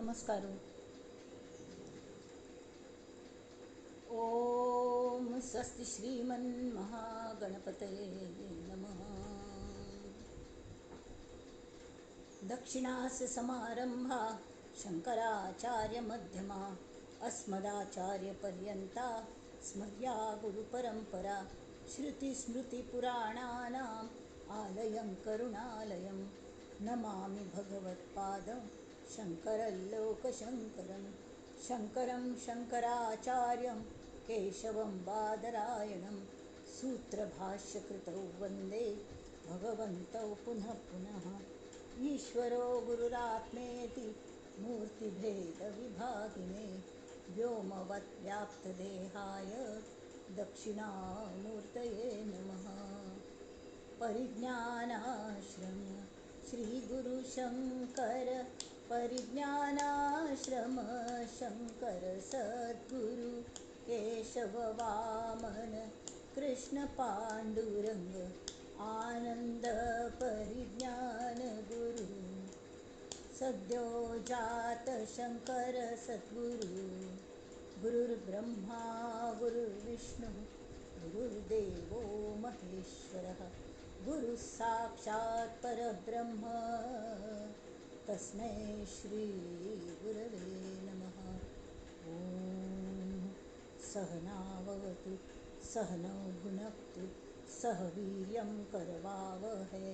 नमस्कार. ओम स्वस्ति श्रीमन महागणपतये नमः. दक्षिणास्य समारंभा शंकराचार्य मध्यमा अस्मदाचार्य पर्यंता स्मर्या गुरुपरंपरा. श्रुतिस्मृतिपुराणानाम् आलयं करुणालयं नमामि भगवत्पादं शंकरलोकशंकरं. शंकरं शंकराचार्यं केशवं बादरायणं सूत्रभाष्यकृतौ वंदे भगवन्तौ पुनः पुनः. ईश्वरो गुरुरात्मेति मूर्तिभेदविभागिने व्योमवद्व्याप्तदेहाय दक्षिणामूर्तये नमः. परिज्ञानाश्रम श्रीगुरुशंकर परिज्ञानाश्रम शंकर सद्गुरु केशव वामन कृष्ण पांडुरंग आनंद परिज्ञान गुरु. सद्यो जात शंकर सद्गुरु. गुरुर्ब्रह्मा गुरुर्विष्णु गुरुर्देवो महेश्वरः. गुरु साक्षात् परब्रह्म तस्मै श्री गुरवे नमः. ॐ सहनावतु सहनौ भुनक्तु सह वीर्यं करवावहै.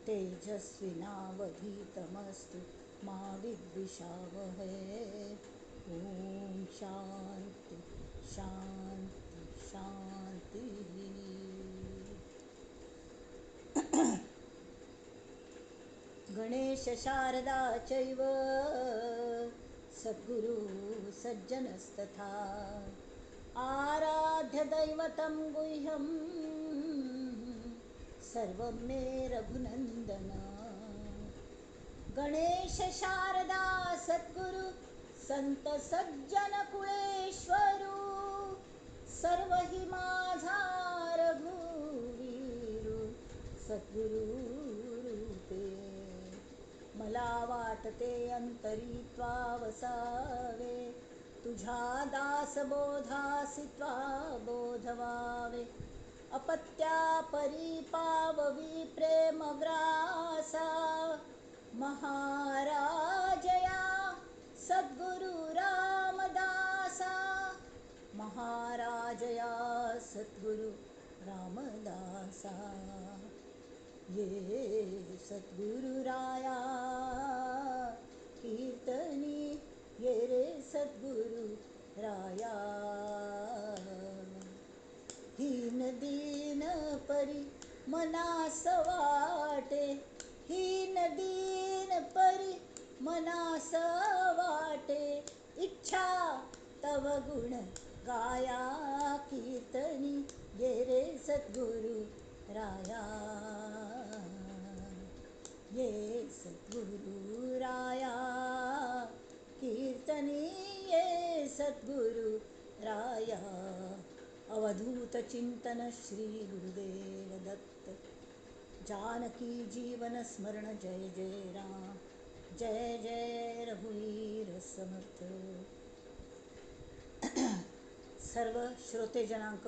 तेजस्विनावधीतमस्तु मा विद्विषावहै. ॐ शांती शांती शांती. गणेश शारदा चैव सद्गुरु सज्जनस्तथा. आराध्य दैवतं गुह्यं सर्वं मे रघुनंदन. गणेश शारदा सद्गुरु संत सज्जन कुळेश्वरू. सर्व हि माझा रघुवीरू सद्गुरु रूपे. मला वाटते अंतरी त्वा वसावे तुझ्या दासबोधासी त्वा बोधवावे. अपत्या परी पाववी प्रेमग्रासा महाराजया सद्गुरु रामदासा. महाराजया सद्गुरु रामदासा. ये सद्गुरुराया कीर्तनी ये रे सद्गुरु राया. हीन दीन परी मनास वाटे हीन दीन परी मनास वाटे. इच्छा तव गुण गाया कीर्तनी ये रे सद्गुरु राया. ये सद्गुरु राया कीर्तनी ये सद्गुरु राया. अवधूत चिंतन श्री गुरुदेव दत्त. जानकी जीवन स्मरण जय जय राम जय जय रघुवीर समर्थ. सर्व श्रोतेजनांक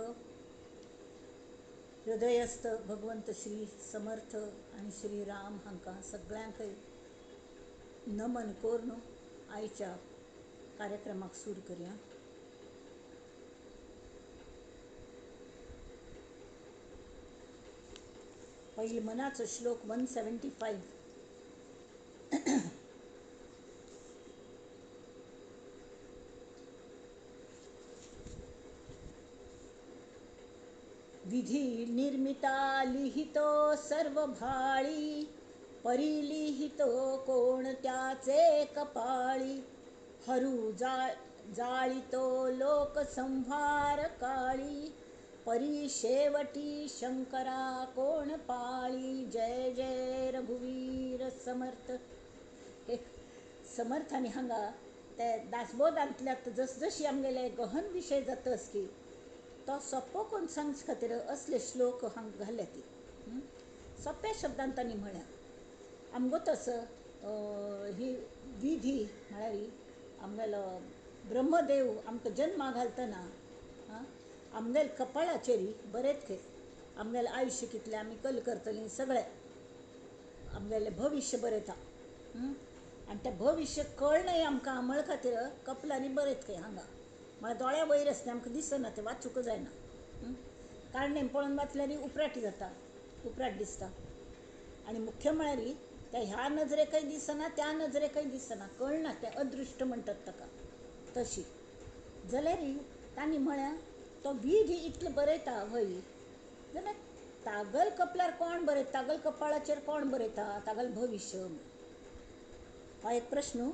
हृदयस्थ भगवंत श्री समर्थ आणि श्री राम हांकां सगळ्यांकय नमन करून आयच्या कार्यक्रमाक सुरू करया. पहिले मनाचो श्लोक 175. विधी निर्मिता लिहितो सर्व भाळी परिलिहितो कोण त्याचे कपाळी. हरू जाळितो लोकसंहार काळी परी शेवटी शंकरा कोण पाळी. जय जय रघुवीर समर्थ. एक समर्थांनी हांगा ते दासबोधांतल्या जसजशी आमगेले गहन विशय जातस की तो सोपो कोण सांगचे खातीर असले श्लोक हांगा घाले ती सोंप्या शब्दांत तांणी म्हळ्या. आमगो तसो ही विधी म्हळ्यार आमगेलो ब्रह्मदेव आमकां जन्मा घालतना आमगेले कपाळाचेर बरेंच खंय आमगेलें आयुश्य कितलें आमी कल करतलीं सगळें आमगेलें भविश्य बरयता आनी तें भविश्य कळनय आमकां म्हळ खातीर कपलांनी बरयत खंय हांगा म्हळ्यार दोळ्या वयर आसता आमकां दिसना तें वाचूंक जायना कारणें पळोवन वाचल्यार उपराट जाता उपराट दिसता आनी मुख्य म्हळ्यार त्या ह्या नजरेकय दिसना त्या नजरेकय दिसना कळना तें अदृश्ट म्हणटात ताका तशी जाल्यार तांणी म्हळ्यार तो विधी इतलो बरयता व्हय जाल्यार तागल कपलार कोण बरयता तागल कपाळाचेर कोण बरयता तागल भविश्य हा एक प्रश्न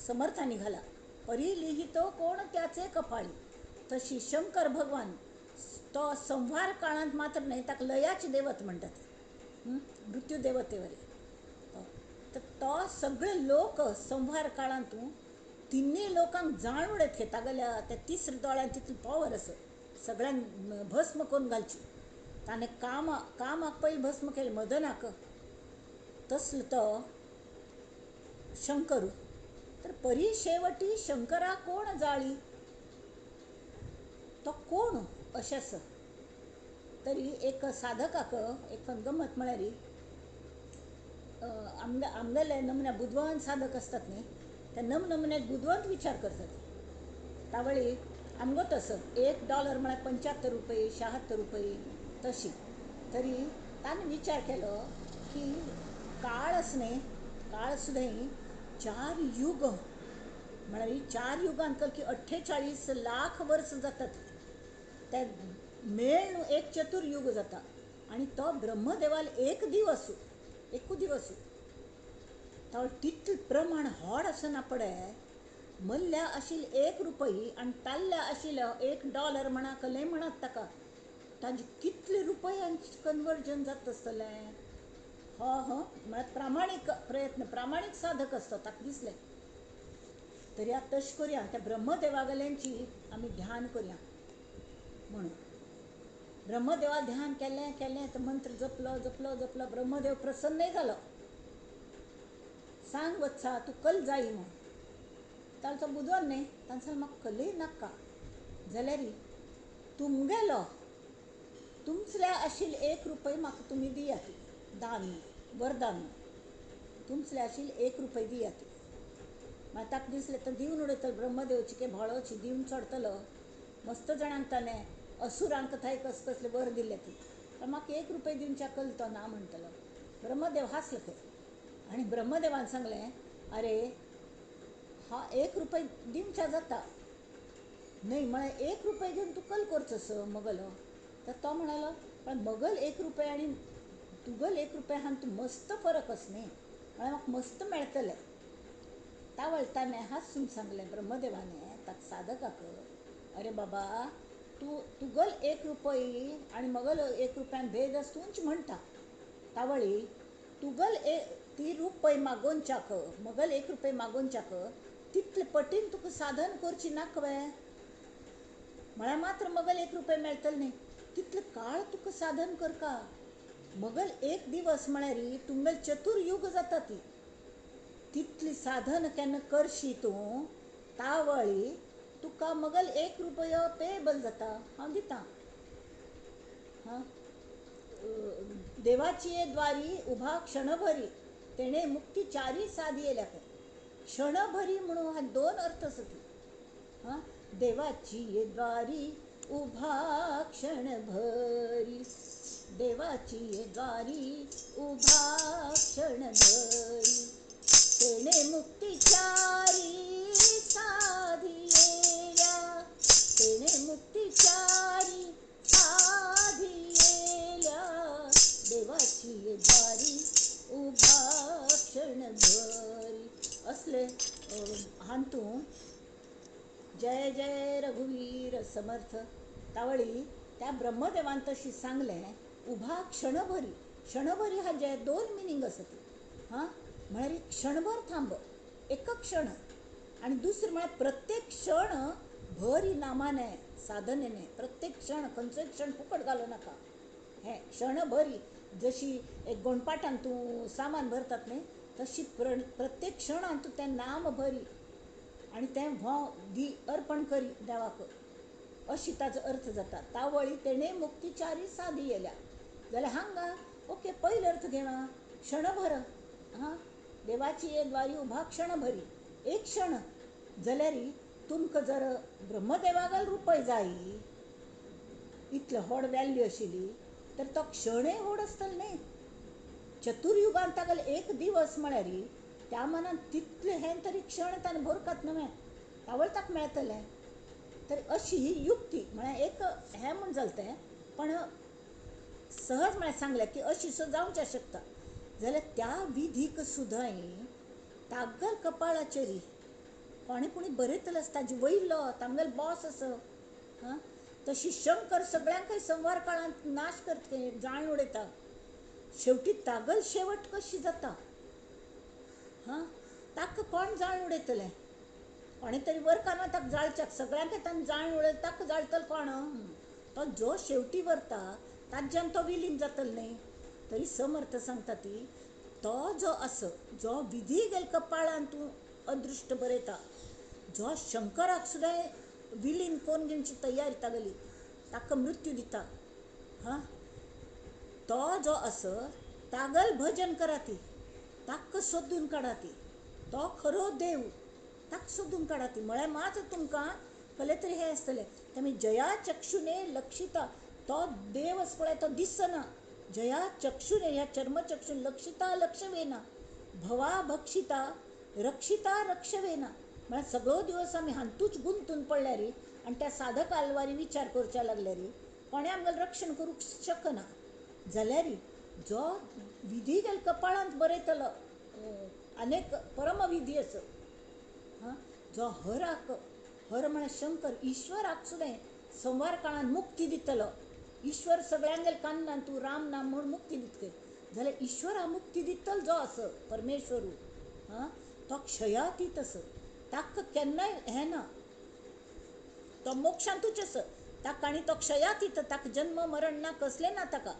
समर्थांनी घाला परी लिहितो कोण त्याचे कपाळी तशी शंकर भगवान तो संव्हार काळांत मात्र न्हय ताका लयाची देवत म्हणटात मृत्यू देवतेवरी तर तो सगळे लोक संव्हार काळांत तिन्ही लोकांक जाण उडयत तागेल्या त्या तिसऱ्या दोळ्यान तितली पॉवर आसा सगळ्यांक भस्म करून घालची ताणें कामाक पयलीं भस्म केलें मदनाक तसलो तो शंकर तर परी शेवटी शंकरा कोण जाळी तो कोण अशें आसा तरी एक साधकाक एक गमत म्हळ्यार आमगेले नमुन्या बुदवंत साधक आसतात न्ही त्या नमनमुन्याक बुदवंत विचार करतात तावळी आमगो तसो $1 म्हळ्यार 75 रुपये 76 रुपये तशी तरी ताणें विचार केलो की काळ आसा न्ही काळ सुद्दां 4 युग म्हळ्यार 4 युगान की 48 लाख वर्स जातात त्या मेळ न्हू एक चतुर्युग जाता आनी तो ब्रह्मदेवाल एक दिवस एकू दिवस तो तितलें प्रमाण व्हड आसना पडे मल्ल्या आशिल्ले 1 रुपये आनी ताल्ल्या आशिल्लो $1 म्हणा कलें म्हणात ताका ताजे कितले रुपयांचें कन्वर्जन जाता आसतलें हो हो म्हळ्यार प्रामाणीक प्रयत्न प्रामाणीक साधक आसता ताका दिसलें तरी आतां तशें करुया त्या ब्रह्मदेवा गेल्यांची आमी ध्यान करुया म्हणून ब्रह्मदेवा ध्यान केलें केलें तर मंत्र जपलो जपलो जपलो ब्रह्मदेव प्रसन्नय जालो सांग वत्सा तूं कल जाय म्हूण ताचो बुदवंत न्ही ताणें सांगलें म्हाका कलय नाका जाल्यार तुमगेलो तुमचल्या आशिल्ले 1 रुपये म्हाका तुमी दियात दान वरदान तुमचले आशिल्ले 1 रुपये दियात मागीर ताका दिसलें तर दिवन उडयतलो ब्रह्मदेवची के भोळोची दिवन चडतलो मस्त जाणांक ताणें असुरांक थंय कस कसले वर दिले ती तर म्हाका 1 रुपये दिवच्या कल तो ना म्हणटलो ब्रह्मदेव हांसलो खंय आनी ब्रह्मदेवान सांगलें अरे हा 1 रुपये दिवच्या जाता न्हय म्हळ्यार 1 रुपये घेवन तूं कल करचो मगलो तर तो म्हणालो पण मगल 1 रुपये आनी तुगल 1 रुपये हातूंत मस्त फरक आसा न्ही म्हळ्यार म्हाका मस्त मेळटलें तावळ ताणें हांसून सांगलें ब्रह्मदेवाने ताका साधकाक अरे बाबा तूं तुगल 1 रुपये आनी मगल 1 रुपयान भेद आसा तूंच म्हणटा तावळी तुगल ती रुपय मागोवच्याक मगल 1 रुपये मागोवच्याक तितले पटीन तुका साधन करची नाका वे म्हळ्यार मात्र मगल 1 रुपये मेळटले न्ही तितले काळ तुका साधन करका मगल 1 दिवस म्हळ्यार तुमगेल चतुर्युग जाता ती तितली साधन केन्ना करशी तूं तावळी तुका मगल 1 रुपयो पेबल जाता हांव दितां हां देवाची द्वारी उभा क्षणभरी तेणे मुक्ती चारी साधी येल्या खंय क्षणभरी म्हणून हा 2 अर्थ आसा ती हां देवाची द्वारी उभा क्षणभरी देवाची द्वारी उभा क्षणभरी तेणे मुक्ती चारी साधी येल्या तेणे मुक्ती चारी साधी येल्या देवाची द्वारी उभा क्षणभरी असले हातूंत जय जय रघुवीर समर्थ तावळी त्या ब्रह्मदेवान तशी सांगलें उभा क्षणभरी क्षणभरी हाजे 2 मिनींग आसा ती हां म्हळ्यार क्षणभर थांब एक क्षण आनी दुसरें म्हळ्यार प्रत्येक क्षण भरी नामाने साधनेने प्रत्येक क्षण खंयचोय क्षण फुकट घालूं नाका हें क्षणभरी जशी एक गोणपाटान तूं सामान भरतात न्ही तशी प्रत्येक क्षणान तूं तें नाम भरी आनी तें भोंव दी अर्पण करी देवाक, अशी ताजो अर्थ जाता. तावळी तेणें मुक्तीचारी सादी येल्या. जाल्यार हांगा ओके पयलो अर्थ घेवा क्षणभर, हां देवाची ये द्वारी उभा क्षणभरी, एक क्षण जाल्यार तुमकां जर ब्रह्मदेवागल रुपय जाय इतले व्हड वॅल्यू आशिल्ली तर तो क्षणय व्हड आसतलो न्ही. चतुर्युगान तागेलो एक दिवस म्हळ्यार त्या मनान तितले हें तरी क्षण ताणें भरकत न्हय तावळ ताका मेळटलें. तर अशी ही युक्ती म्हळ्यार एक हें म्हूण जालें तें, पण सहज म्हळ्यार सांगलें की अशी सुद्दां जावचें शकता. जाल्यार त्या विधीक सुद्दां तागल कपाळाचेर कोणें कोणी बरयतलो आसता ताजे वयलो तांगेलो बॉस आसा. हां तशी शंकर सगळ्यांकय संवार काळांत नाश करता, जाण उडयता. शेवटी तागल शेवट कशी जाता, हां ताका कोण जाळ उडयतलें? कोणें तरी वरकाना ताका जाळच्याक सगळ्यांक ताणें जाळ उडयता, ताका जाळटलो कोण? तो जो शेवटी वरता ताज्यान तो विलीन जातलो न्ही. तरी समर्थ सांगता ती तो जो आसा जो विधी गेल कपाळान तूं अदृश्ट बरयता, जो शंकराक सुद्दां विलीन करून घेवची तयारी तागेली, ताका मृत्यू दिता, हां तो जो आसा तागल भजन करा ती, ताका सोदून काडा ती, तो खरो देव ताका सोदून काडा ती. म्हळ्यार मात तुमकां कले तरी हें आसतलें. तेमी जया चक्षुने लक्षिता, तो देव आसा पळय तो दिसना, जया चक्षुने ह्या चर्मचक्षुन लक्षिता लक्षवेना भवा भक्षिता रक्षिता रक्षवेना. म्हळ्यार सगळो दिवस आमी हातूंच गुंतून पडल्यार आनी त्या साधक आलवारी विचार करच्या लागल्यार कोणें आमगेलें रक्षण करूंक शकना. जाल्यार जो विधी गेल कपाळांत बरयतलो अनेक परमविधी आसा, हां जो हराक हर म्हळ्यार शंकर ईश्वराक सुद्दां संवार काळान मुक्ती दितलो. ईश्वर सगळ्यांगेल कान्नान तूं राम नाम म्हूण मुक्ती दितले जाल्यार ईश्वरा मुक्ती दितलो जो आसा परमेश्वरू, हां तो क्षयातीत आसा, ताका केन्नाय हें ना, तो मोक्षांतूच आसा ताका, आनी तो क्षयातीत, ताका जन्म मरण ना कसलें ना ताका,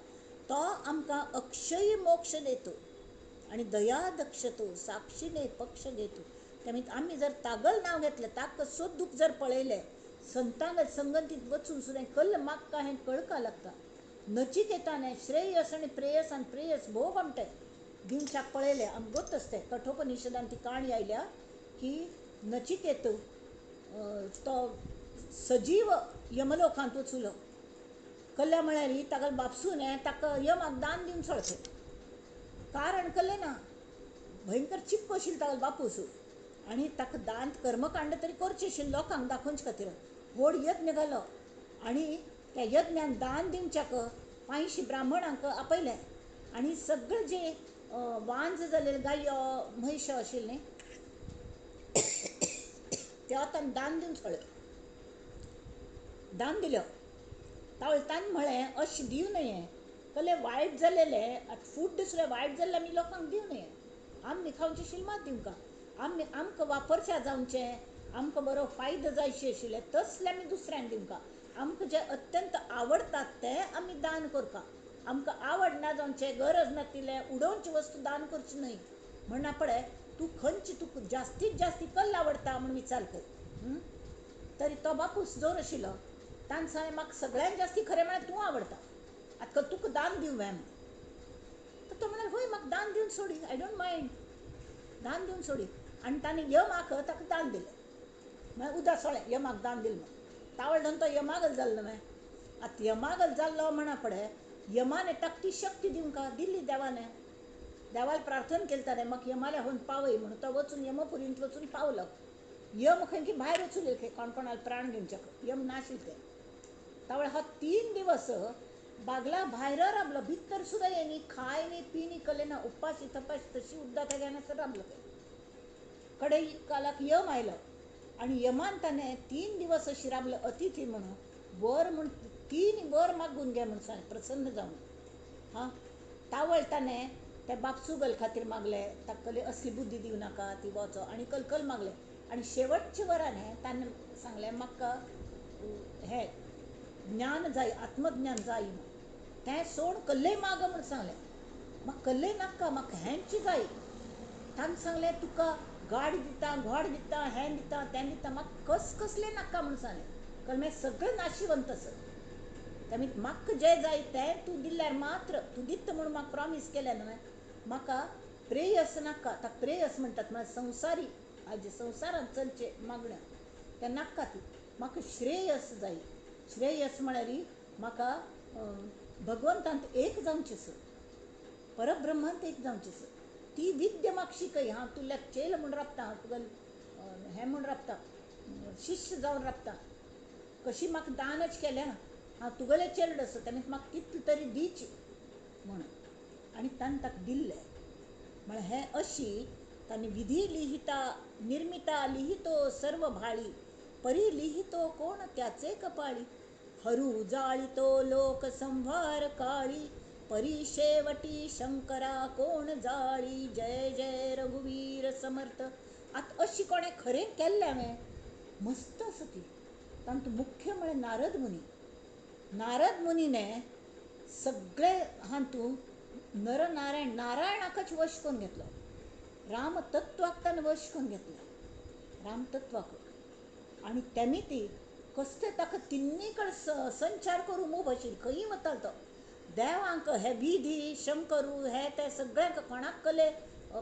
तो आमकां अक्षय मोक्ष देतो आनी दया दक्षतो साक्षीने पक्ष घेतो. त्यामुळे आमी जर तागल नांव घेतलें, ताका सोदूक जर पळयलें, संतांग संगतीत वचून सुद्दां कल्ल मागका हें कळका लागता. नचिकेताने श्रेयस आनी प्रेयस आनी प्रेयस भोव आमटे दिवच्याक पळयलें आमकां गोत आसता. कठोपनिषदान ती काणी आयल्या की नचिकेत तो सजीव यमलोकांत वचुलो, कल्ल्या म्हळ्यार ताका बापसून ताका यमाक दान दिवन सोडचें, कारण कल्लें ना, भयंकर चिप्प आशिल्लो तागेलो बापूस आनी ताका दान कर्मकांड तरी करचें आशिल्लें लोकांक दाखोवचे खातीर. व्हड यज्ञ घालो आनी त्या यज्ञान दान दिवच्याक 500 ब्राह्मणांक आपयलें आनी सगळे जे वांज जाल्ले गायो म्हैश आशिल्लें त्या ताणें दान दिवन सोडलें, दान दिलो. तावळ ताणें म्हळें अशें दिवं नये, कले वायट जालेले आतां फूड सुद्दां वायट जाल्लें आमी लोकांक दिवं नये, आमी खावचें आशिल्लें मात दिवंका, आमी आमकां वापरच्या जावचें, आमकां बरो फायदो जायशे आशिल्ले तसलें आमी दुसऱ्यांक दिवंका, आमकां जें अत्यंत आवडटात तें आमी दान करका, आमकां आवड ना जावचें, गरज नातिल्लें उडोवची वस्तू दान करची न्हय. म्हणना पळय तूं खंयची तुका जास्तीत जास्ती कल्ल आवडटा म्हूण विचार कर. तरी तो बापूस जोर आशिल्लो, ताणें सांगलें म्हाका सगळ्यांत जास्ती खरें म्हळ्यार तूं आवडटा, आतां तुका दान दिवं व्हय म्हूण. तर तो म्हणालो हय म्हाका दान दिवन सोडी, I don't mind, दान दिवन सोडी. आनी ताणें यमाक ताका दान दिलें, मागीर उदक सोडलें यमाक दान दिलें म्हूण. तावळ धरून तो यमागल जाल्लो न्हय, आतां यमागल जाल्लो म्हणा पळय यमाने ताका ती शक्ती दिवंका दिल्ली देवाने, देवाला प्रार्थना केली ताणें म्हाका यमाल्या होवन पावय म्हणून. तो वचून यमपुरींत वचून पावलो. यम खंय की भायर वचून खंय कोण कोणाक प्राण घेवच्याक यम नाशिल्ले ते. तावळ हो 3 दिवस बागला भायर राबलो, भितर सुद्दां येनी, खाय न्ही पी न्ही कले ना, उपाशी तपाशी तशी उद्दां घेनासतना राबलो. कडे कालाक यम आयलो आनी यमान ताणें 3 दिवस अशी राबलो अतिथी म्हणून, वर म्हूण 3 वर मागून घे म्हूण सांगलें प्रसन्न जावन. हां तावळ ताणें त्या बापसुगल खातीर मागलें, ताका कसली असली बुद्धी दिवं नाका ती वचो आनी कलकल मागलें. आनी शेवटच्या वरान ताणें सांगलें म्हाका हें ज्ञान जाय, आत्मज्ञान जाय म्हूण, तें सोड कल्लय माग म्हूण सांगलें. म्हाका कल्लय नाका, म्हाका हेंच जाय. तांकां सांगलें तुका गाडी दिता, घोड दिता, हें दिता, तें दिता, म्हाका कस कसलें नाका म्हूण सांगलें. कारण हें सगळें नाशिवंत आसा. तेमी म्हाका जें जाय तें तूं दिल्यार मात्र तूं दिता म्हूण म्हाका प्रॉमीस केलें न्हय. म्हाका प्रेयस नाका. ताका प्रेयस म्हणटात म्हळ्यार संवसारी हाजे संवसारांत चलचें मागण्यो तें नाका. ती म्हाका श्रेयस जाय. श्रेयस म्हळ्यार म्हाका भगवंतांत एक जावचें आसा, परब्रह्मांत एक जावचें आसा. ती विद्या म्हाका शिकय. हांव तुल्या चेल म्हूण राबता, हांव तुका हें म्हूण राबता, शिष्य जावन राबता. कशी म्हाका दानच केलें ना, हांव तुगेलें चेड आसा, तेणें म्हाका कितलें तरी दिची म्हणून. आनी ताणें ताका दिल्लें. म्हळ्यार हें अशी ताणें विधी लिहिता निर्मिता लिहितो सर्व भाळी, परी लिहितो कोण त्याचे कपाळी, हरू जाळितो लोक संभार काळी, परी शेवटी शंकरा कोण जाळी. जय जय रघुवीर समर्थ. आतां अशी कोणें खरें केल्लें हांवें मस्त आसा ती. तातूंत मुख्य म्हळ्यार नारद मुनी. नारद मुनीने सगळे हातूंत नरनारायण नारायणाकच वश करून घेतलो. रामतत्वाक ताणें वश करून घेतलें, रामतत्वाक. आनी तेमी ती कसले ताका तिन्नी कडेन संचार करूं उब आशिल्ली, खंयी वतालो तो. देवांक हे विधी शंकरू हे ते सगळ्यांक कोणाक कले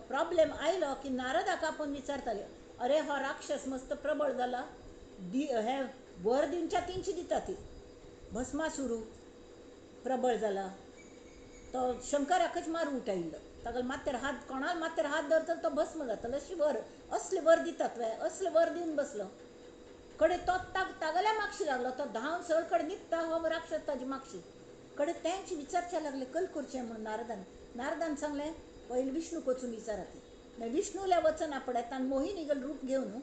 प्रॉब्लेम आयलो की नारदाक आपोवन विचारताले, अरे हो राक्षस मस्त प्रबळ जाला, हे वर दिवच्या तिनशी दिता ती. भस्मासुरू प्रबळ जाला, तो शंकराकच मारू उठायिल्लो, ताका माथ्यार हात, कोणाक माथ्यार हात दवरतलो तो भस्म जातलो, अशी वर असले वर दितात वे, असले वर दिवन बसलो. कडे तो तागेल्या मागशी लागलो, तो धांवन सगळे कडेन न्हिदता, हो राक्षस ताजे मागशी. कडे तेंच विचारचें लागले कल करचें म्हणून नारदान. नारदान सांगलें पयलीं विष्णूक वचून विचारात. मागीर विष्णूल्या वचना पडे ताणें मोहिनीगल रूप घेवन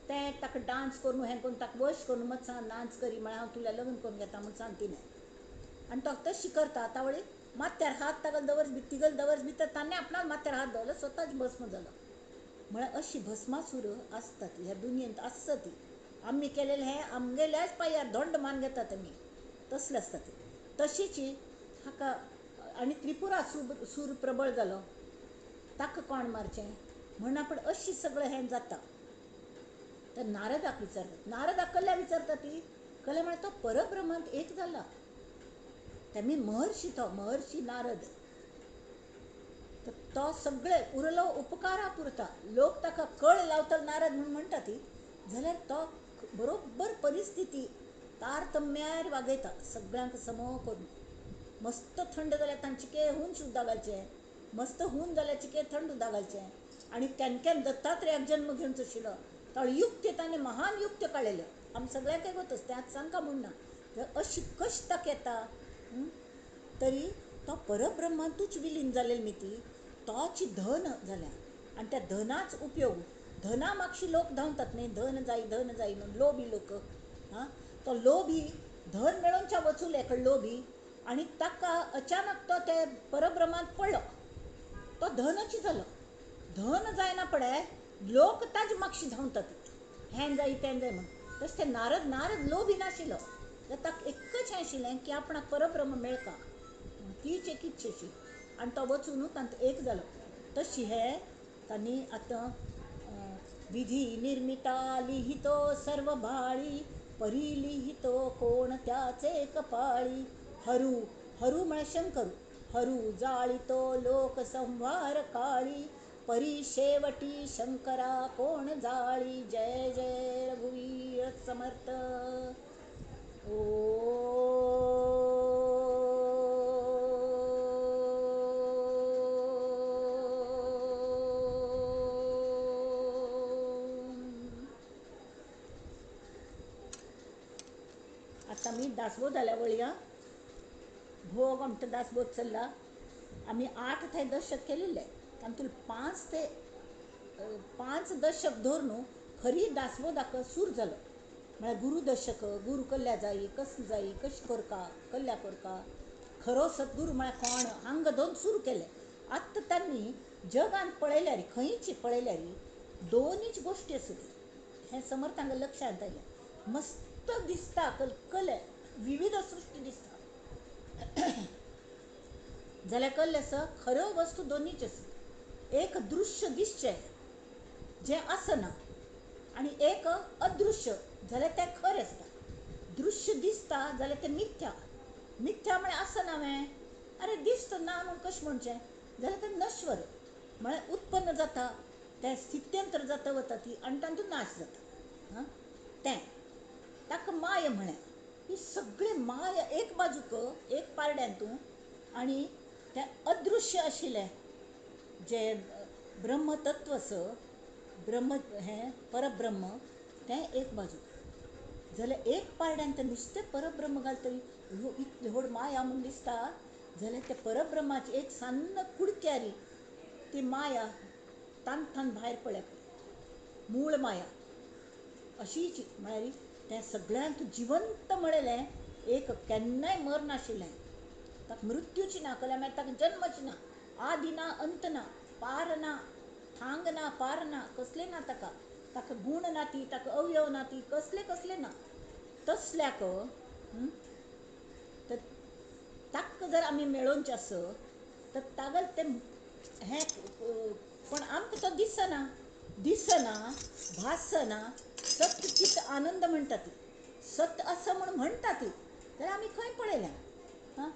तें ताका डांस करून हें करून ताका वश करून मत नाच करी म्हळ्यार हांव तुला लग्न करून घेता म्हूण सांग तिणें. आनी तो तशी करता तावळी माथ्यार हात तागेलो दवर तिगल दवर भितर ताणें आपणाक माथ्यार हात दवरलो, स्वताच भस्म जालो. म्हळ्यार अशी भस्मासूर आसतात ह्या दुनियेंत आसता ती. आमी केलेलें हें आमगेल्याच पांयार धोंड मान घेतात आमी, तसलें आसता ती. तशीच हाका आनी त्रिपुरा सूर प्रबळ जालो, ताका कोण मारचें म्हण आपण अशी सगळें हें जाता. तर नारदाक विचारतात, नारदाक कल्या विचारता ती कल्या म्हळ्यार तो परब्रह्मांत एक जाला. तेमी महर्षी, तो महर्षी नारद. तर तो सगळे उरलो उपकारा पुरता. लोक ताका कळ लावतलो नारद म्हूण म्हणटा ती, जाल्यार तो बरोबर परिस्थिती तारतम्यार वागयता, सगळ्यांक समो करून. मस्त थंड जाल्यार तांचे के हून सुद्दां घालचें, मस्त हून जाल्यार चिके थंड उदक घालचें. आनी केन्ना दत्तात्रेयाक जन्म घेवचो आशिल्लो तो युक्त्य ताणें महान युक्त्य काडलेल्यो. आमी सगळ्यांक वतच तें आतां सांगका म्हूण ना. तर अशी कशी ताका येता तरी तो परब्रह्मांतूच विलीन जालेली न्ही ती, तोच धन जाल्या. आनी त्या धनाच उपयोग, धना मागशी लोक धांवतात न्ही, धन जाय धन जाय म्हणून लोभी लोक. हां, तो लोभी धन मेळोवच्या वचूं एकलो लोभी, आनी ताका अचानक तो ते परब्रह्मांत पडलो, तो धनच जालो. धन जायना पडे लोक ताजे मागशी धांवतात, हें जाय तें जाय म्हणून. तशें ते नारद नारद लोभी नाशिल्लो, ताका एकच हें आशिल्लें की आपणाक परब्रह्म मेळका, तीच एक इच्छा आशिल्ली. आनी तो वचून तांकां एक जालो. तशी हे तांणी आतां विधी निर्मिता लिहितो सर्व भाळी, परी लिहितो कोण त्याचे कपाळी, हरू हरू म्हळ्यार शंकरू, हरू जाळितो लोक संवार काळी, परी शेवटी शंकरा कोण जाळी. जय जय रघुवीर समर्थ. आतां आमी दासबोध जाल्या वळया भोग आमचो दासबोध चल्ला. आमी 8 ते दशक केलेले, तातूंत 5 ते 5 दशक धरून खरी दासबोधाक सूर जालो. म्हळ्यार गुरू दशक, गुरू कल्या जाई, कसली जाई, कशें करका, कल्या करका, खरो सद्गुरू म्हळ्यार कोण, हांगा दोन सुरू केले. आतां तांणी जगांत पळयल्यार, खंयची पळयल्यार दोनूच गोश्टी आसता हें समर्थांक लक्षांत आयलें. मस्त दिसता कलकले विविध सृश्टी दिसता जाल्यार कल्लें आसा खऱ्यो वस्तू दोनीच आसा. एक दृश्य दिसचें जें आसना आनी एक अदृश्य जाल्यार तें खरें आसता. दृश्य दिसता जाल्यार तें मिथ्या. मिथ्या म्हळ्यार आसना वें, अरे दिसता ना म्हूण कशें म्हणचें, जाल्यार तें नश्वर म्हळ्यार उत्पन्न जाता, तें स्थित्यंतर जाता वता ती आनी तांचो नाश जाता. हां, तें ताका माया म्हळ्यार ही सगळी माया एक बाजूक एक पारड्यान तूं आनी तें अदृश्य आशिल्लें जें ब्रह्मतत्व आसा, ब्रह्म हें परब्रह्म, तें एक बाजूक. जाल्यार एक पारड्यान तें नुस्तें परब्रह्म घालतली ह्यो इतली व्हड माया म्हूण दिसता, जाल्यार तें परब्रह्माची एक सान्न कुडक्यारी ती माया तांथान भायर पळय, मूळ माया अशीच. म्हळ्यार तें सगळ्यांत जिवंत म्हणलें एक केन्नाय मरनाशिल्लें, ताका मृत्यूची ना, कल्या मागीर ताका जन्मची ना, आदी ना, अंत ना, पार ना, थांग ना, पार ना, कसलें ना ताका, ताका गूण ना ती, ताका अवयव ना ती, कसले कसले ना. तसल्याक तर ताका जर आमी मेळोवचें आसत तर तागेलें तें हें पण आमकां तो दिसना, दिसना, भासना. सत चित आनंद म्हणटा ती, सत आसा म्हूण म्हणटा ती, जाल्यार आमी खंय पळयल्या? हां,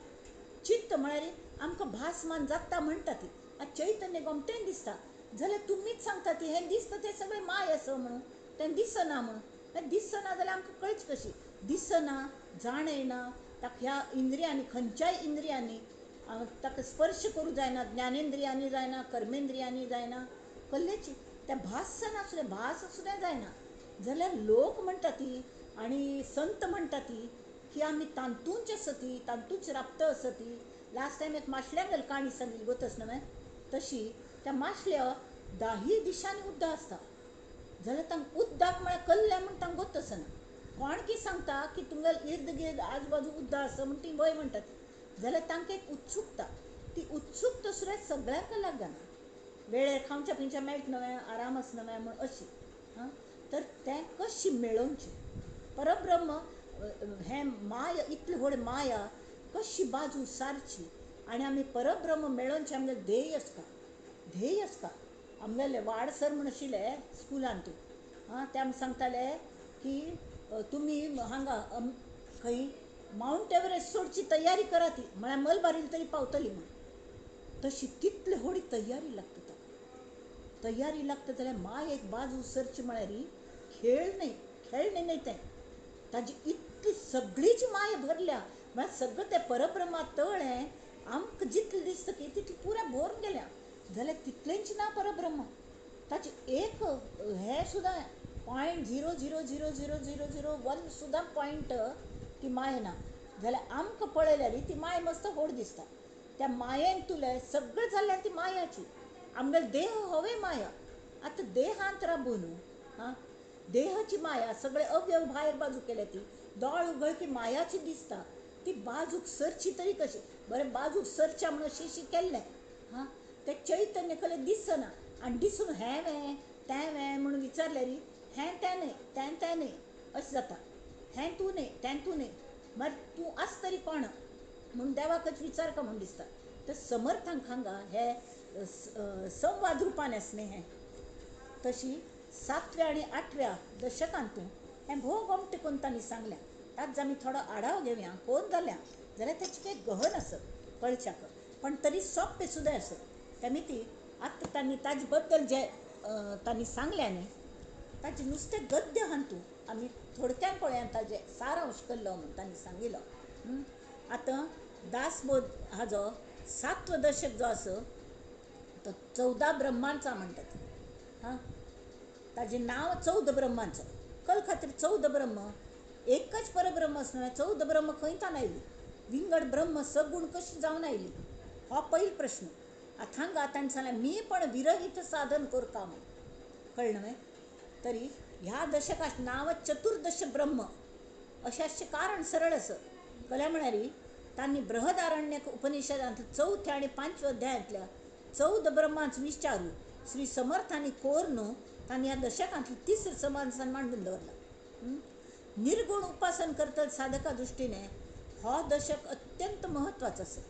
चित्त म्हळ्यार आमकां भासमान जाता म्हणटा ती, आतां चैतन्य गोमटेन दिसता, जाल्यार तुमीच सांगता ती हें दिसता तें सगळें माय आसा म्हणून, तें दिसना म्हणून. दिसना जाल्यार आमकां कळच कशी? दिसना, जाणयना, ताका ह्या इंद्रियांनी, खंयच्याय इंद्रियांनी ताका स्पर्श करूं जायना, ज्ञानेंद्रियांनी जायना, कर्मेंद्रियांनी जायना, कसलेची त्या भासना सुद्दां, भास सुद्दां जायना. जाल्यार लोक म्हणटा ती आनी संत म्हणटा ती की आमी तांतूंच आसती, तांतूंच राबता आसती. लास्ट टायम एक माशल्या काणी सांगली गोतस न्हय, तशी त्या माशल्या दाही दिशांनी उद्दा आसता, जाल्यार तांकां उद्दाक म्हळ्यार कल्लें म्हूण तांकां गोत आसना. कोण की सांगता की तुमगेले इर्द गिर्द आजूबाजू उद्दा आसा म्हूण ती वय म्हणटात, जाल्यार तांकां एक उत्सुकता, ती उत्सुकता सुद्दां सगळ्यांक लागना, वेळेर खावच्या पिवच्या मेळटा न्हय, आराम आसना न्हय म्हूण अशी. हां, तर तें कशी मेळोवचें परब्रह्म हें माया, इतली व्हड माया कशी बाजू सारची आनी आमी परब्रह्म मेळोवचें आमगेलें ध्येय आसता, ध्येय आसता. आमगेले वाड सर म्हूण आशिल्ले स्कुलान तूं, हां, ते आमकां सांगताले की तुमी हांगा खंय मावंट एवरेस्ट सोडची तयारी करा ती, म्हळ्यार मलबारील तरी पावतली म्हूण. तशी तितली व्हड तयारी लागता ताका. तयारी लागता जाल्यार माय एक बाजू सरची म्हळ्यार खेळ न्हय, खेळणें न्हय तें, ताजी इतली सगळीच माया भरल्या, म्हळ्यार सगळें तें परब्रह्मा तळें आमकां जितलें दिसता की तितलें पुराय भरून गेल्या, जाल्यार तितलेंच ना परब्रह्म. ताचें एक हें सुद्दां 0.0000001 सुद्दां पॉयंट ती माया ना. जाल्यार आमकां पळयल्यार ती माया मस्त व्हड दिसता, त्या मायेन तुलें सगळें जाल्ल्यान ती मायाची. आमगेलो देह होवे माया, आतां देहांत राबून हां, देहाची माया सगळे अवयव भायर बाजू केल्या, ती दोळ उगळ की मायाची दिसता, ती बाजूक सरची तरी कशी? बरें बाजूक सरच्या म्हणून अशी केल्लें, हां, तें चैतन्य कलें दिसना आनी दिसून हें वें तें वें म्हणून विचारल्यार हें तें न्हय, तें तें न्हय अशें जाता, हें तूं न्हय, तें तूं न्हय, मागीर तूं आस तरी कोण म्हूण देवाकच विचार का म्हूण दिसता. तर समर्थांक हांगा हे संवाद रुपान आसलें हें. तशी 7व्या आनी 8व्या दशकांतूं हें भोव गोमटें करून तांणी सांगलें. ताजो आमी थोडो आढाव घेवया, कोण जाल्या जाल्यार तेचें काही गहन आसत कळच्याक, पण तरी सोंपें सुद्दां आसत. तेमी ती आतां तांणी ताजे बद्दल जे तांणी सांगलें न्ही ताचें नुस्तें गद्य हातूं आमी थोडक्यान पळया ताजें सारांश केल्लो म्हूण तांणी सांगिल्लो. आतां दासबोध हाजो 7वो दशक जो आसा तो 14 ब्रह्मांचा म्हणटात. हां, ताजें नांव 14 ब्रह्मांचो. कल खातीर 14 ब्रह्म, एकच परब्रह्म आसना, 14 ब्रह्म खंय तान आयली, विंगड ब्रह्म सगुण कशी जावन आयली, हो पयलो प्रश्न. आतां हांगा ताणें सांगलें मी पण विरहित साधन करता म्हूण, कळ्ळें न्हय? तरी ह्या दशकाक नांव चतुर्दश ब्रह्म अशें आसचें कारण सरळ आसा. कल्या म्हळ्यार तांणी बृहदारण्यक उपनिषदांत 4थ्या आनी 5व्या अध्यायांतल्या 14 ब्रह्मांच विचारू श्री समर्थांनी कोरून तांणी ह्या दशकांतली तिसरें समासान मांडून दवरलां. निर्गुण उपासन करतले साधका दृश्टीने हो दशक अत्यंत महत्वाचो आसा.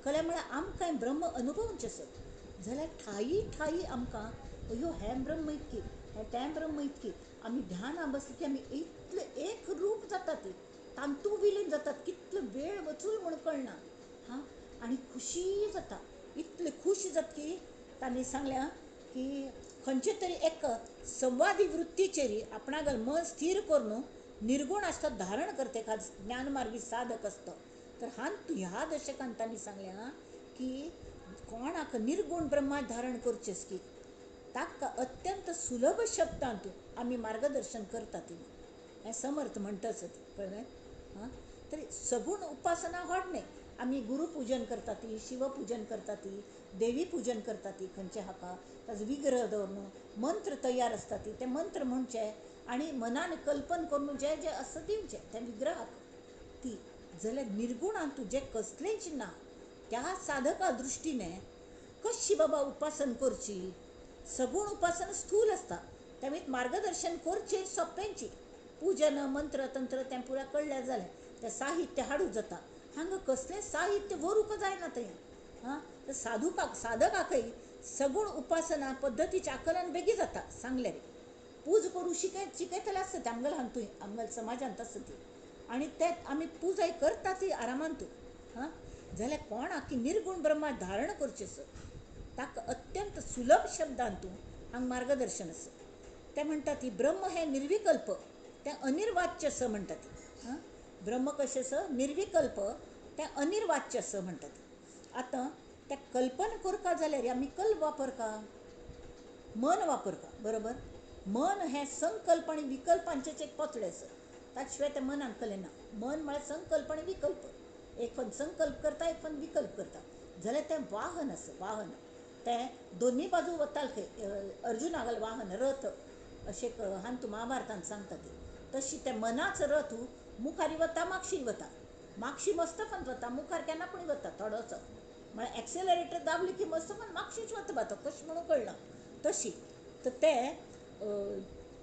कल्या म्हळ्यार आमकां ब्रह्म अनुभवचें आसत जाल्यार ठाई ठाई आमकां अयो हें ब्रह्म इतकी, हें तें ब्रह्म इतकी, आमी ध्याना बसली की आमी इतले एक रूप जाता, ती तांतू विलीन जातात, कितलो वेळ वचून म्हूण कळना. हां, आनी खुशी जाता, इतले खूश जाता की तांणी सांगल्या की खंयचे तरी एक संवादी वृत्तीचेर आपणागेल मन स्थीर करून निर्गुण आसता धारण करते का ज्ञानमार्गी साधक आसता. तर हान ह्या दशकान तांणी सांगल्या की कोणाक निर्गुण ब्रह्मा धारण करचेस की ताका अत्यंत सुलभ शब्दांत आमी मार्गदर्शन करतात. हें समर्थ म्हणटाच, कळ्ळें? हां, तरी सगुण उपासना व्हड न्हय, आमी गुरुपूजन करतात, शिवपूजन करतात, देवी पूजन करतात, खंयचे हाका ताजो विग्रह दवरून मंत्र तयार आसतात, ते मंत्र म्हणचे आनी मनान कल्पन करून जे जे आसा दिवचें त्या विग्रहाक. ती जाल्यार निर्गुणांत जें कसलेंच ना त्या साधका दृश्टीने कशी बाबा उपासन करची? सगुण उपासन स्थूल आसता, त्यामुळे मार्गदर्शन करचें सोंपेंची, पूजन मंत्र तंत्र तें पुरा कळ्ळें जालें, तें साहित्य हाडूंक जाता. हांगा कसलें साहित्य व्हरूंक जायना थंय. हां, तर साधुकाक साधकाकय सगुण उपासना पद्दतीचें आकलन बेगीन जाता. सांगल्यार पूज करूं शिकयतले आसता ते आमगेले हातूंत, आमगेल्या समाजांत आसता ती, आनी ते आमी पुजाय करता ती आरामांत. हां, जाल्यार कोणाक निर्गुण ब्रह्मा धारण करचें सर ताका अत्यंत सुलभ शब्दांतू हांगा मार्गदर्शन आसा. ते म्हणटा ती ब्रह्म हें निर्विकल्प, तें अनिर्वाच्य असं म्हणटा ती. हां, ब्रह्म कशें आसा? निर्विकल्प, तें अनिर्वाच्य असं म्हणटा ती. आतां तें कल्पना करपा जाल्यार आमी कल्प वापरता, मन वापरता, बरोबर? मन हें संकल्प आनी विकल्पांचें एक पोतडें आसा, ताचे शिवाय तें मनाक कळना. मन म्हळ्यार संकल्प आनी विकल्प, एक पण संकल्प करता, एक पण विकल्प करता, जाल्यार तें वाहन आसा. वाहन तें दोनूय बाजू वताल खंय, अर्जुनागेलें वाहन रथ अशें हांतू महाभारतान सांगता ती. तशी तें मनाचो रथ मुखार वता, मागशी वता, मागशी मस्तपण वता, मुखार केन्ना पूण वता थोडोसो, म्हळ्यार एक्सेलरेटर दाबली की मस्तपण मागशीच वता बा तो, कशें म्हणून कळना. तशी तर ते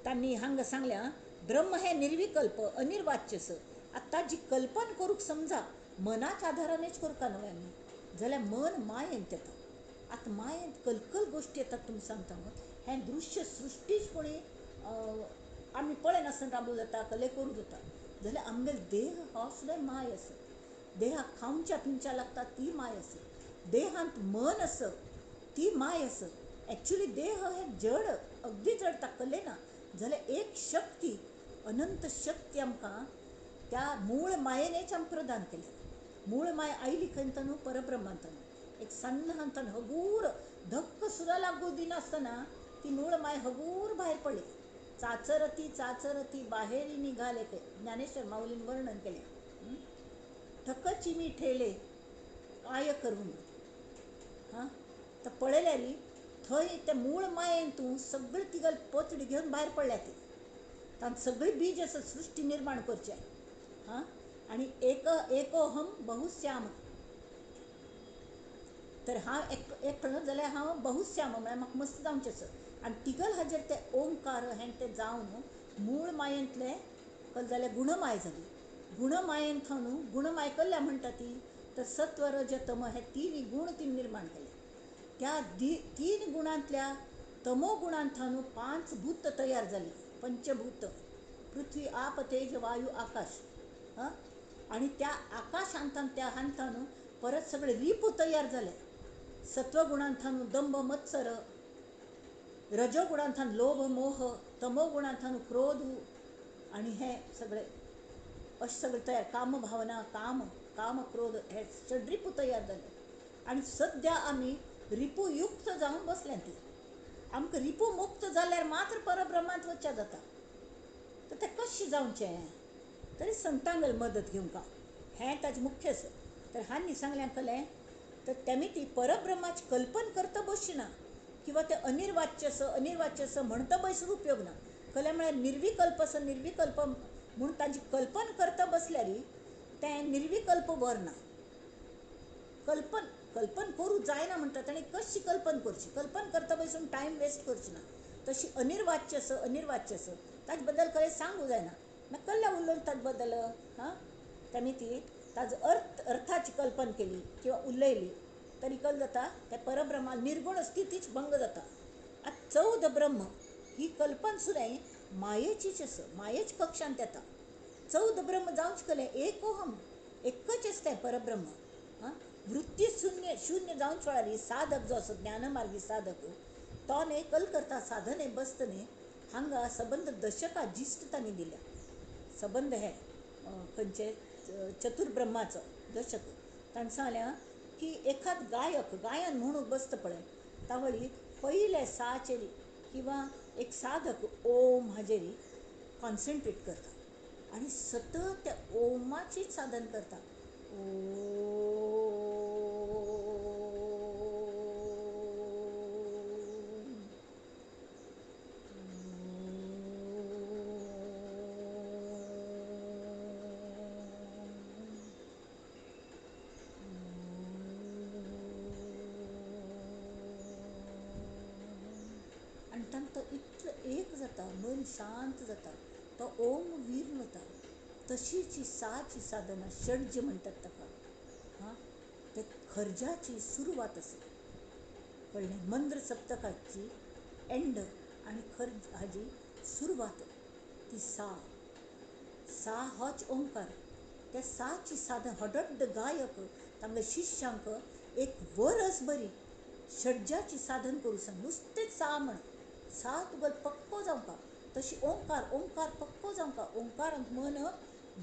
तांणी हांगा सांगल्या ब्रह्म हें निर्विकल्प अनिर्वाच्य आसा. आतां ताजी कल्पना करूंक समजा मनाच्या आदारानच करता न्हय आमी, जाल्यार मन मायेंत येता. आतां मायेंत कलकल गोश्टी येतात, तुमी सांगता हें दृश्य सृश्टीच कोणी आमी पळयनासतना राबू जाता, कले करूं जाता. जाल्यार आमगेलो देह हो सुद्दां माय आसा, देहाक खावच्या पिवच्या लागता ती माय आसा, देहांत मन आसा ती माय आसा. एक्चुली देह हे जड, अगदी जड, ताकले ना. जाल्यार एक शक्ती, अनंत शक्ती आमकां त्या मूळ मायेनेच आमकां प्रदान केल्या. मूळ माय आयली खंय न्हू? परब्रह्मांत. एक सन्न हांतन हगूर धक्क सुद्दां लागू दिनासतना ती मूळ माय हगूर भायर पडली. चाचरती चाचरती बाहेरी निघाले ते, ज्ञानेश्वर माऊलीन वर्णन केलें. थकची मी ठेले काय करून. हां, तर पळयल्यार थंय ते मूळ मायेन तूं सगळी तिगल पोतडी घेवन भायर पडल्या ती, तांत सगळी बीज आसा सृश्टी निर्माण करचें. हां, आनी एक एकोहम बहुश्याम, तर हांव एकलो जाल्यार हांव बहुश्याम म्हळ्यार म्हाका मस्त जावचें आसा. आनी तिगल हाजेर ते ओंकार हें तें जावन मूळ मायेंतलें कल जाल्यार गुणमाय जाली. गुणमायेन थावन गुणमाय कल्ल्या म्हणटा ती, तर सत्व रज तम हे तीन गुण तीन निर्माण केले. त्या तीन गुणांतल्या तमो गुणांत थावन 5 भूत तयार जाली, पंचभूत, पृथ्वी आप तेज वायू आकाश. हां, आनी त्या आकाशांतान त्या हांतान परत सगळे रिपू तयार जाले. सत्वगुणांथान दंभ मत्सर, रजोगुणांथान लोभ मोह, तमोगुणांथान क्रोध, आनी हे सगळे अशें सगळे तयार, काम भावना, काम काम क्रोध, हे षड्रिपू तयार जाले. आनी सद्या आमी रिपूयुक्त जावन बसल्या. ती आमकां रिपू मुक्त जाल्यार मात्र परब्रह्मांत वचचें जाता. तर तें कशें जावचें? तरी संतांगेल मदत घेवंक हें ताजें मुख्य आसा. तर हांणी सांगलें कलें, तर तेमी ती परब्रह्माची कल्पना करता बसची ना, किंवा ते अनिर्वाच्य आसा अनिर्वाच्य आसा म्हणटा बसून उपयोग ना. कलें म्हळ्यार निर्विकल्प आसा, निर्विकल्प म्हूण ताजी कल्पना करता बसल्यार तें निर्विकल्प व्हरना. कल्पन कल्पन करूं जायना म्हणटा ताणें कशी कल्पना करची? कल्पना करता बसून टायम वेस्ट करची ना. तशी अनिर्वाच्य आसा अनिर्वाच्य आसा ताजे बद्दल खरें सांगूं जायना. मागीर कल्ल्या उलोवन ताजे बद्दल हां ताणी ती ताजो अर्थ अर्थाची कल्पना केली किंवा उलयली. तरी कल जाता त्या परब्रह्मा निर्गुण स्थितीच भंग जाता. आतां 14 ब्रह्म ही कल्पना सुद्दां मायेचीच आसा, मायेच कक्षांत येता. 14 ब्रह्म जावंच कलें एकोहम, एकच आसता तें परब्रह्म. आं, वृत्ती शून्य शून्य जावंच वेळार साधक जो आसा ज्ञानमार्गी साधक तो न्ही कल करता साधने बसता न्ही. हांगा सबंद दशकां जिस्त तांणी दिल्या. सबंद हे खंयचे चतुर्ब्रह्माचो दशक. ताणें सांगलें की एखाद गायक गायन म्हणूंक बसता पळय तावळी पयले साचेर किंवा एक साधक ओम हाजेर कॉन्सन्ट्रेट करता आनी सतत त्या ओमाचीच साधन करता. आनी तांकां इतलो एक जाता, मन शांत जाता, तो ओम वीर वता. तशीच ही साची साधना षड्ज म्हणटात ताका. हां, ते खर्जाची सुरवात आसा, कळ्ळें? मंद्र सप्तकाची एंड आनी खर्ज हाजी सुरवात ती सा. सा होच ओंकार. त्या साची साधना हडड्ड गायक तांगल्या शिष्यांक एक वरस बरी षड्जाची साधन करूं सांग. नुस्तेंच सा म्हण, सा तुगेलो पक्को जावंका, तशी ओंकार ओंकार पक्को जावंका, ओंकारांत मन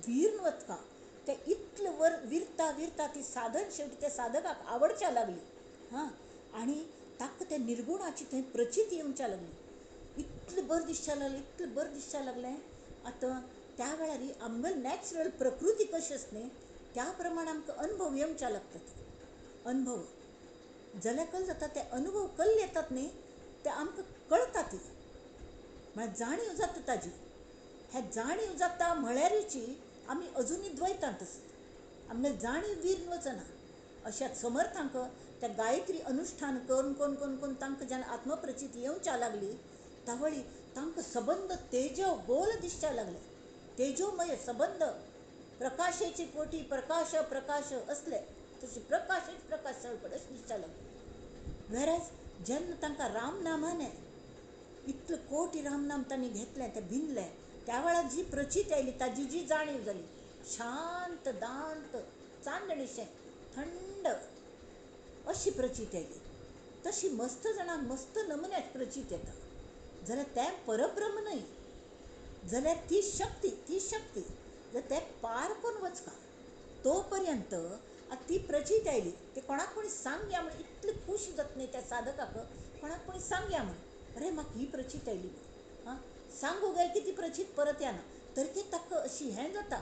वीर वतका. ते इतले वर विरता विरता ती साधन शेवटी त्या साधकाक आवडच्या लागली. हां, आनी ताका त्या निर्गुणाची थंय प्रचिती येवच्या लागली. इतलें बरें दिसच्या लागलें, इतलें बरें दिसच्या लागलें. आतां त्या वेळार आमगेली नॅचरल प्रकृती कशी आसा न्ही त्या प्रमाणे आमकां अनुभव येवच्या लागतात. अनुभव जाल्यार कल जाता, ते अनुभव कल्ले येतात न्ही ते आमकां कळटा ती, म्हळ्यार जाणीव जाता ताजी. ह्या जाणीव जाता म्हळ्यारूची आमी अजुनूय द्वैतांत आसत, आमगे जाणीव वीर वचना. अशा समर्थांक त्या गायत्री अनुष्ठान करून करून करून करून तांकां जेन्ना आत्मप्रचिती येवच्या लागली तावळी तांकां सबंद तेजो गोल दिसच्या लागले. तेजोमय सबंद प्रकाशेची कोटी प्रकाश प्रकाश असले, तशी प्रकाशच प्रकाश सगळीकडेन अशें दिसच्या लागले. वेरेज जेन्ना तांकां रामनामाने इतले कोटी रामनाम तांणी घेतलें, तें भिनलें, त्या वेळार जी प्रचिती आयली ताजी जी जाणीव जाली, शांत दांत चांदणीशें थंड अशी प्रचिती आयली. तशी मस्त जाणांक मस्त नमुन्याक प्रचिती येता. जाल्यार तें परब्रह्म न्हय, जाल्यार ती शक्ती, ती शक्ती जर तें पार करून वचका तो पर्यंत आतां ती प्रचिती आयली ते कोणाक कोणी सांगया म्हण इतली खूश जाता न्ही त्या साधकाक, कोणाक कोणी सांगया म्हण, अरे म्हाका ही प्रचिती आयली म्हण. आं, सांगू गेले की ती प्रचित परत येना, तरी ती ताका अशी हें जाता,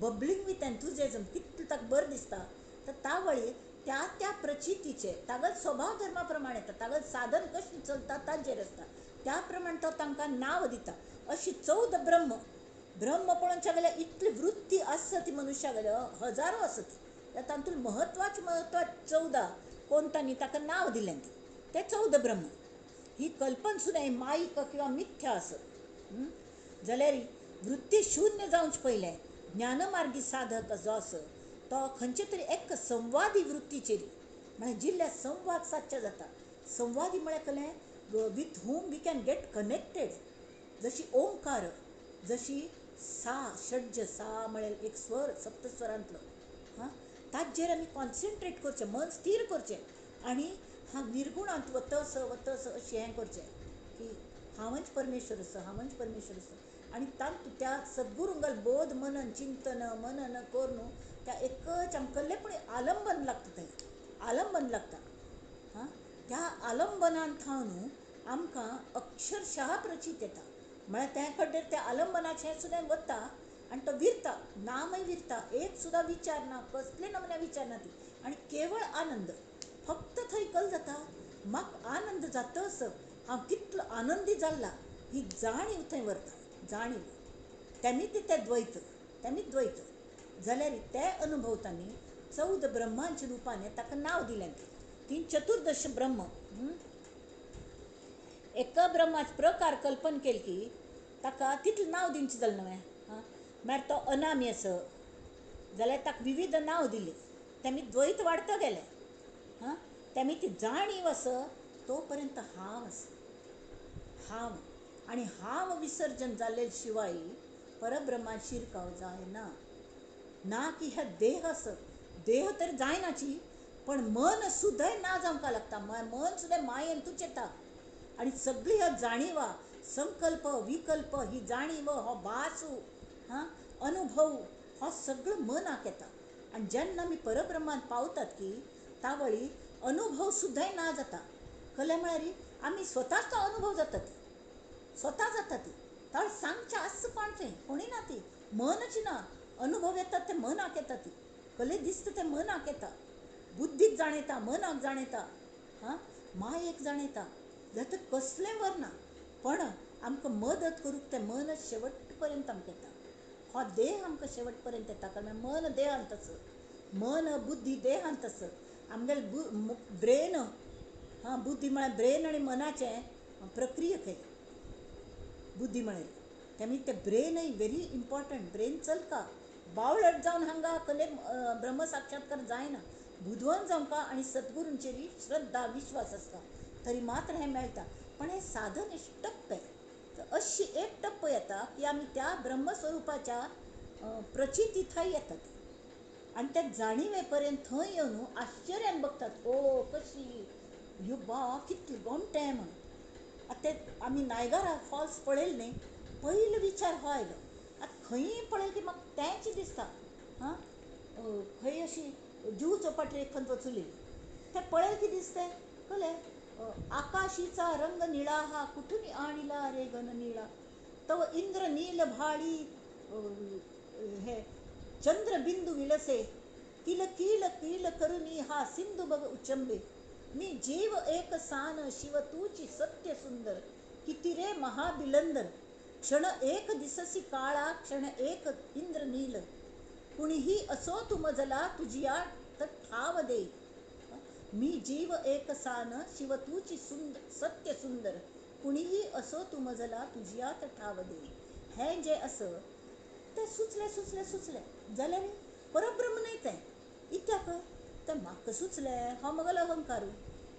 बबलिंग विथ एन्थुजियाजम, कितलें ताका बरें दिसता. तर तावळी त्या त्या प्रचितीचे तागेलो स्वभाव धर्मा प्रमाणे येता, तागेलें साधन कशें चलता ताजेर आसता, त्या प्रमाणे तो तांकां नांव दिता. अशी 14 ब्रह्म ब्रह्म पळोवच्या गेल्यार इतली वृत्ती आसता ती मनुष्या गेल्या हजारो आसत, तातूंत म्हत्वाचे म्हत्व 14 कोण तांणी ताका नांव दिलें ते 14 ब्रह्म. ही कल्पना सुद्दां माईक किंवा मिथ्या आसत जाल्यार वृत्ती शून्य जावचे पयलें ज्ञानमार्गी साधक जो आसा तो खंयचे तरी एक संवादी वृत्तीचेर, म्हळ्यार जिल्ल्या संवाद सादचे जाता. संवादी म्हळ्यार कलें with whom we can get connected. जशी ओंकार, जशी सा षड्ज सा म्हळ्यार एक स्वर सप्तस्वरांतलो, हां, ताजेर आमी कॉन्सन्ट्रेट करचें, मन स्थीर करचें आनी हांव निर्गुणांत वतस वतस अशें हें करचें की हांवच परमेश्वर आसा, हांवच परमेश्वर आसा. आनी तांतूत त्या सद्गुरुंगल बोध मनन चिंतन मनन करून त्या एकच आमकां कल्लेपणी आलंबन लागता, थंय आलंबन लागता. हां, त्या आलंबनान थावन आमकां अक्षरशः प्रचित येता. म्हळ्यार त्या खड्डेर त्या आलंबनाचें सुद्दां वता आनी तो विरता, नामय विरता, एक सुद्दां विचार ना, कसले नमुन्या विचार ना ती, आनी केवळ आनंद फक्त थंय कल जाता. म्हाका आनंद जातच हांव कितलो आनंदी जाला ही जाणीव थंय व्हरता, जाणीव तेमी ते द्वैत, तेमी द्वैत जाल्यार ते अनुभवतानी 14 ब्रह्मांच्या रुपाने ताका नांव दिलें ती चतुर्दश ब्रह्म. एका ब्रह्माचे प्रकार कल्पन केले की ताका तितलें नांव दिवचें जालें न्हय. हां, म्हळ्यार तो अनामी आसा जाल्यार ताका विविध नांव दिलें, तेमी द्वैत वाडत गेलें. हां, तेमी ती जाणीव आसा तोपर्यंत हांव आसा, हांव आनी हांव विसर्जन जाल्ले शिवाय परब्रह्मान शिरकाव जायना. ना की ह्या देह आसा, देह तर जायनाची पण मन सुद्दां ना जावंक लागता, मन सुद्दां मायेंतूच येता. आनी सगळी ह्या जाणीवा, संकल्प विकल्प ही जाणीव, हो भासू, हां अनुभव हो सगळो मनाक येता. आनी जेन्ना आमी परब्रह्मान पावतात की तावळी अनुभव सुद्दां ना जाता. कलें म्हळ्यार आमी स्वताच तो अनुभव जाता, ती स्वता जाता ती. तावळ सांगचें आसता कोण थंय कोणी ना, ती मनच ना. अनुभव येतात ते मनाक येता, ती कले दिसता तें मनाक येता, बुद्धीक जाणयता, मनाक जाणयता, हां मायेक जाणयता. जाल्यार कसलें वरना पण आमकां मदत करूंक तें मन शेवट पर्यंत आमकां येता. हो देह आमकां शेवट पर्यंत येता, कारण मन देहांत आसा, मन बुद्धी देहांत आसा. आमगेले ब्रेन, हां बुद्धी म्हळ्यार ब्रेन आनी मनाचें प्रक्रिया खंय बुद्धी म्हळ्यार. तेमी तें ब्रेनय व्हेरी इम्पॉर्टंट. ब्रेन चलका बावळट जावन हांगा कले ब्रह्म साक्षात्कार जायना. बुदवंत जावंका आनी सद्गुरूंचेर श्रद्धा विश्वास आसता तरी मात्र हें मेळटा. पण हें साधन टप्पे, अशी एक टप्पो येता की आमी त्या ब्रह्मस्वरुपाच्या प्रचितीथाय येतात आनी त्या जाणिवे पर्यंत थंय येवन आश्चर्यान बघतात, ओ कशी ह्यो बा कितली गोमटें म्हणून. आतां ते आमी नायगारा फॉल्स पळयलें न्ही, पयलो विचार हो आयलो. आतां खंयी पळयलें की म्हाका तेंच दिसता. हां खंय अशी जुहू चौपाटी एक खंय वचुली तें पळयलें की दिसतें कळ्ळें, आकाशीचा रंग निळा हा कुठून आणला रे घन निळा, तव इंद्र नील भाळी हे चंद्रबिंदू विलसे, किल किल किल करुनी हा सिंधू बग उचंबे, मी जीव एक सान शिव तूची सत्य सुंदर, किती रे महाबिलंदर, क्षण एक दिससी काळा क्षण एक इंद्रनील, कुणीही असो तू मजला तुझिया तर ठाव देई, मी जीव एक सान शिव तूची सुंदर सत्य सुंदर, कुणीही असो तू मजला तुझिया तर ठाव देई. हें जें आसा तें सुचलें सुचलें सुचलें जाल्यार परब्रह्म न्हय तें, इत्याक तें म्हाका सुचलें, हांव म्हगेलो अहंकारू,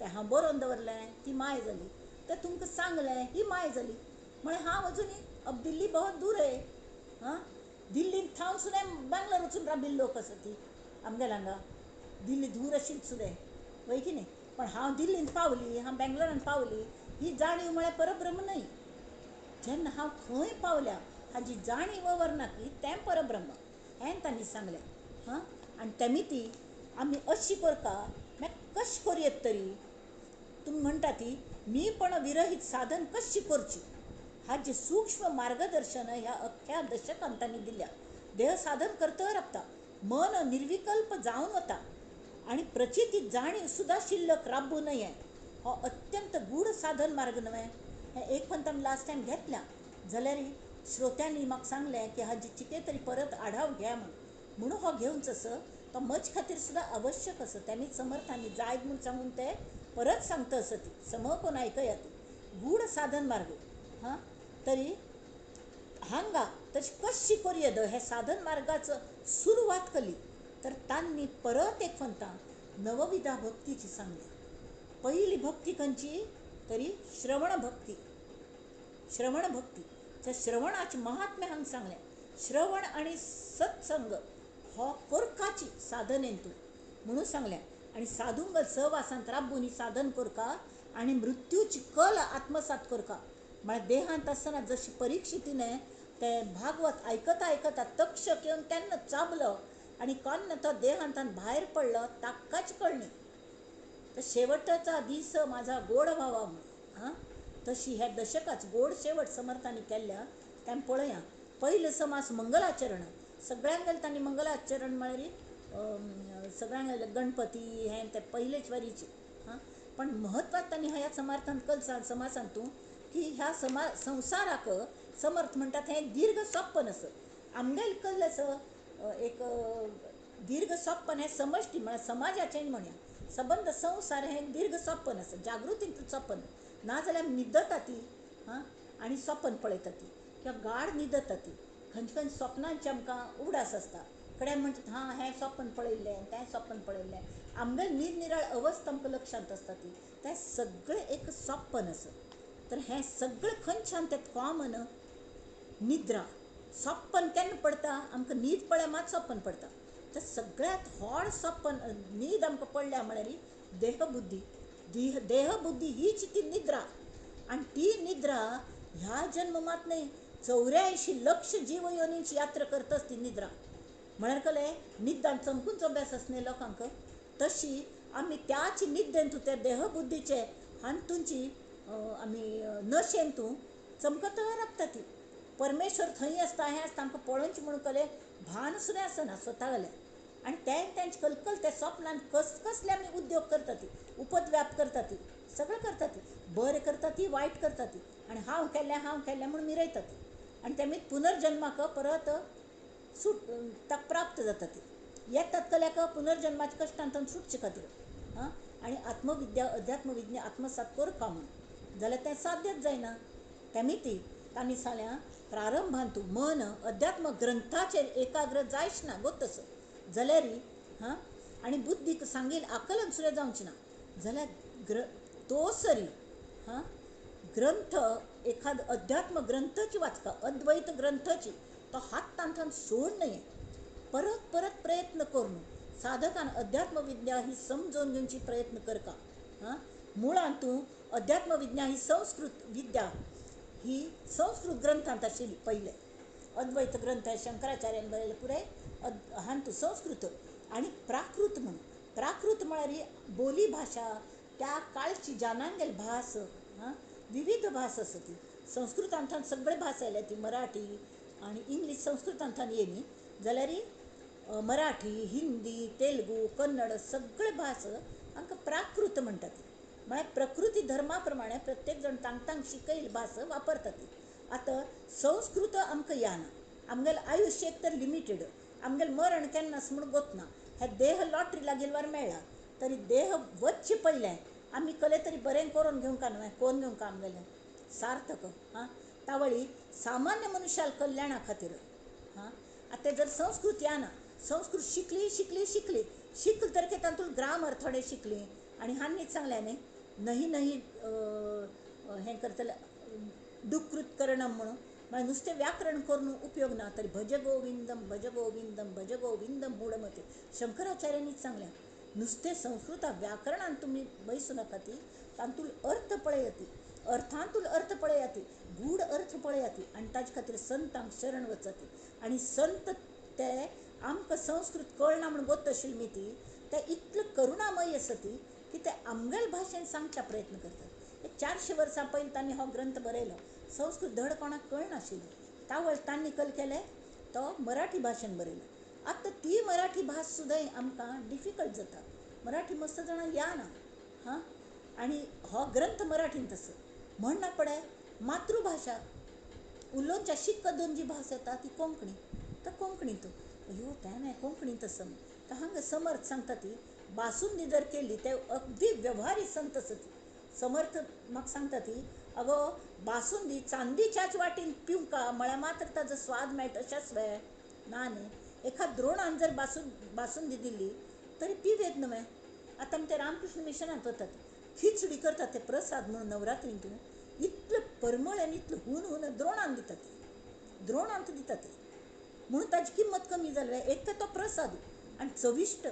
तें हांव बरोवन दवरलें ती माय जाली, तें तुमकां सांगलें ही माय जाली, म्हळ्यार हांव अजुनूय अब दिल्ली बहुत दूर आहे. हां दिल्लींत थावन सुद्दां बेंगलोर वचून राबिल्ले लोक आसा ती आमगेले हांगा, दिल्ली दूर आशिल्ली सुद्दां वय की न्ही, पण हांव दिल्लींत पावली, हांव बेंगलोरान पावली, ही जाणीव म्हळ्यार परब्रह्म न्हय. जेन्ना हांव खंय पावल्या हाजी जाणीव वरना की तें परब्रह्म हें तांणी सांगलें. हां आनी तेमी ती आमी अशी करता मागीर कशें करूं तरी तुमी म्हणटा ती मी पण विरहीत साधन कशी करची, हाजें सूक्ष्म मार्गदर्शन ह्या अख्ख्या दशकांत तांणी दिल्या. देह साधन करता राबता मन निर्विकल्प जावन वता आनी प्रचिती जाणीव सुद्दां शिल्लक राबू नये, हो अत्यंत गूढ साधन मार्ग न्हय. हें एक पंत आमी लास्ट टायम घेतल्या जाल्यार श्रोत्यांनी म्हाका सांगलें की हाजी कितें तरी परत आढाव घ्या म्हणून, म्हणून हो घेवचो आसा तो म्हज खातीर सुद्दां आवश्यक आसा. तेमी समर्थांनी जायत म्हूण सांगून ते परत सांगता आसा ती सम कोण आयकया ती गूढ साधन मार्ग. हां तरी हांगा तशी कशी करूं हें साधन मार्गाचो सुरवात केली तर तांणी परत एक म्हणटा नवविधा भक्तीची सांगली. पहिली भक्ती खंयची तरी श्रवण भक्ती. श्रवण भक्ती त्या श्रवणाचे महात्म्य हांगा सांगलें. श्रवण आनी सत्संग हो कोरकाची साधनेन तूं म्हणून सांगलें. आनी साधुंगल सहवासांत राबून ही साधन करका आनी मृत्यूची कल आत्मसात करका. म्हळ्यार देहांत आसतना जशी परिक्षितीने ते भागवत आयकता आयकता तक्षक येवन तेन्ना चाबलो आनी कोन्न तो देहांतान भायर पडलो ताकाच कळ्ळी. तर शेवटाचा दीस माझा गोड व्हावा म्हणून. हां तशी ह्या दशकाच गोड शेवट समर्थांनी केल्ल्या तें पळया. पयलो समास मंगलाचरण, सगळ्यांक तांणी मंगलाचरण म्हळ्यार सगळ्यांक गणपती हें ते पयलेच वरीचे. हां पण म्हत्वाक तांणी ह्या समर्थान कल समासान तूं की ह्या संवसाराक समर्थ म्हणटात हें दीर्घ सपन आसा. आमगेलें कल आसा एक दीर्घ सपन हें समश्टी म्हळ्यार समाजाचें म्हणया, सबंद संवसार हें दीर्घ सपन आसा, जागृतींतलें सपन. नाजाल्यार न्हिदता ती हां आनी सपन पळयता ती किंवा गाढ न्हिदता ती, खंयचे खंयचे सपनांचे आमकां उगडास आसता, कडे म्हणटात हां हें सपन पळयल्लें तें सपन पळयल्लें. आमगेले निरनिराळ अवस्था आमकां लक्षांत आसता ती तें सगळें एक सपन आसा. तर हें सगळें खंयच्यान तें कॉमन निद्रा. सपन केन्ना पडता आमकां न्हीद पडल्या मात सपन पडता. तर सगळ्यांत व्हड सपन न्हीद आमकां पडल्या म्हळ्यार देहबुद्धी. देहबुद्धी हीच ती निद्रा. आनी ती निद्रा ह्या जन्म मात न्हय 84 लक्ष जीव योनीची यात्रा करताच ती निद्रा. म्हळ्यार कलें निद्दान चमकून अभ्यास आसना लोकांक तशी आमी त्याच निद्देंतू त्या देहबुद्धीचे हातूंची आमी नशेंतू चमकत राबता ती. परमेश्वर थंय आसता हें आसता आमकां पळोवचें म्हणून कलें भान सुद्दां आसना स्वता जाल्यार. आनी तें तेंचे कलकल ते सपनान कसकसले आमी उद्योग करता ती, उपद्व्याप करता ती, सगळें करता ती, बरें करता ती वायट करता ती. आनी हांव केल्लें हांव केल्लें म्हूण मिरयता ती. आनी तेमी पुनर्जन्माक परत सूट ताका प्राप्त जाता ती. येतात कल्याक पुनर्जन्माच्या कश्टांतून सुटचे खातीर. हां आनी आत्मविद्या अध्यात्मविज्ञा आत्मसात करपा म्हूण जाल्यार तें साध्यच जायना. तेमी ती तांणी सांगल्या प्रारंभांतू मन अध्यात्म ग्रंथाचेर एकाग्र जायच ना गो तसो जाल्यार हां आनी बुद्धीक सांगील आकलन सुद्दां जावचें ना जाल्यार तो सरी हां ग्रंथ एखाद अध्यात्म ग्रंथाची वाचका अद्वैत ग्रंथाची तो हात तांतून सोड न्हय. परत परत प्रयत्न करून साधकान अध्यात्मविद्या ही समजून घेवची प्रयत्न करका. हां मुळांतू अध्यात्मविज्ञा ही संस्कृत विद्या ही संस्कृत ग्रंथांत आशिल्ली पयले. अद्वैत ग्रंथ शंकराचार्यान बरयले पुराय हांतू संस्कृत आनी प्राकृत म्हणून. प्राकृत म्हळ्यार बोली भाशा त्या काळची जानांगेल भास. हां विविध भास आसा ती संस्कृतांतल्यान सगळे भास आयल्या ती मराठी आनी इंग्लीश संस्कृतांतल्यान येयली जाल्यार मराठी हिंदी तेलुगू कन्नड सगळे भास आमकां प्राकृत म्हणटात. म्हळ्यार प्रकृती धर्मा प्रमाणे प्रत्येक जण तांक तांक शिकयली भास वापरतात. आतां संस्कृत आमकां येना. आमगेलें आयुश्य एक तर लिमिटेड. आमगेलें मरण केन्ना आसा म्हूण गोतना. हे देह लॉटरी लागिल्ल्यार मेळ्ळा तरी देह वच्चे पयलें आमी कले तरी बरें करून घेवंक न्हय कोन्न घेवंक आमगेलें सार्थक. हां तावळी सामान्य मनुष्याल कल्याणा खातीर. हां आतां जर संस्कृत येना संस्कृत शिकली शिकली शिकली शिकली तर तातूंत ग्रामर थोडे शिकली आनी हांणीच सांगलें न्ही नही नही हें करतलें डुकृत करणम म्हणून म्हळ्यार नुस्तें व्याकरण करून उपयोग ना तरी भज गोविंदम भज गोविंदम भज गोविंदम मूढमती शंकराचार्यांनीच सांगलें नुस्तें संस्कृता व्याकरणान तुमी बैसू नाका ती तातूंत अर्थ पळयाती अर्थांतूल अर्थ पळयाती गूढ अर्थ पळयाती आनी ताजे खातीर संतांक शरण वचाती. आनी संत ते आमकां संस्कृत कळना म्हूण गोत आशिल्ली मी ती ते इतलें करुणामय आसा ती की ते आमगेले भाशेन सांगच्या प्रयत्न करतात. एक 400 वर्सां पयलीं तांणी हो ग्रंथ बरयलो. संस्कृत धड कोणाक कळनाशिल्लें. तावळ तांणी कल केलें तो मराठी भाशेन बरयलो. आतां ती मराठी भास सुद्दां आमकां डिफिकल्ट जाता. मराठी मस्त जाणां या ना. हां आनी हो ग्रंथ मराठींत आसा म्हण ना पडे मातृभाशा उलोवच्या शिक्क दोन जी भास येता ती कोंकणी. तर कोंकणींत अयो तें न्हय कोंकणींत आसा तर हांगा समर्थ सांगता ती बासुंदी जर केली ते अगदी व्यवहारी संत आसा ती. समर्थ म्हाका सांगता ती अगो बासुंदी चांदीच्याच वाटीन पिवंका म्हळ्यार मात्र ताजो स्वाद मेळटा अशेंच वे ना न्ही. एका द्रोणान जर बासुंदी दिली तरी पिवेत न्हय. आतां आमी ते रामकृष्ण मिशनांत वतात खिचडी करतात ते प्रसाद म्हणून नवरात्रींतून इतलें परमळ आनी इतलें हून हून द्रोणान दितात द्रोणांत दितात म्हणून ताजी किंमत कमी जाली. एक तर तो प्रसाद आनी चविश्ट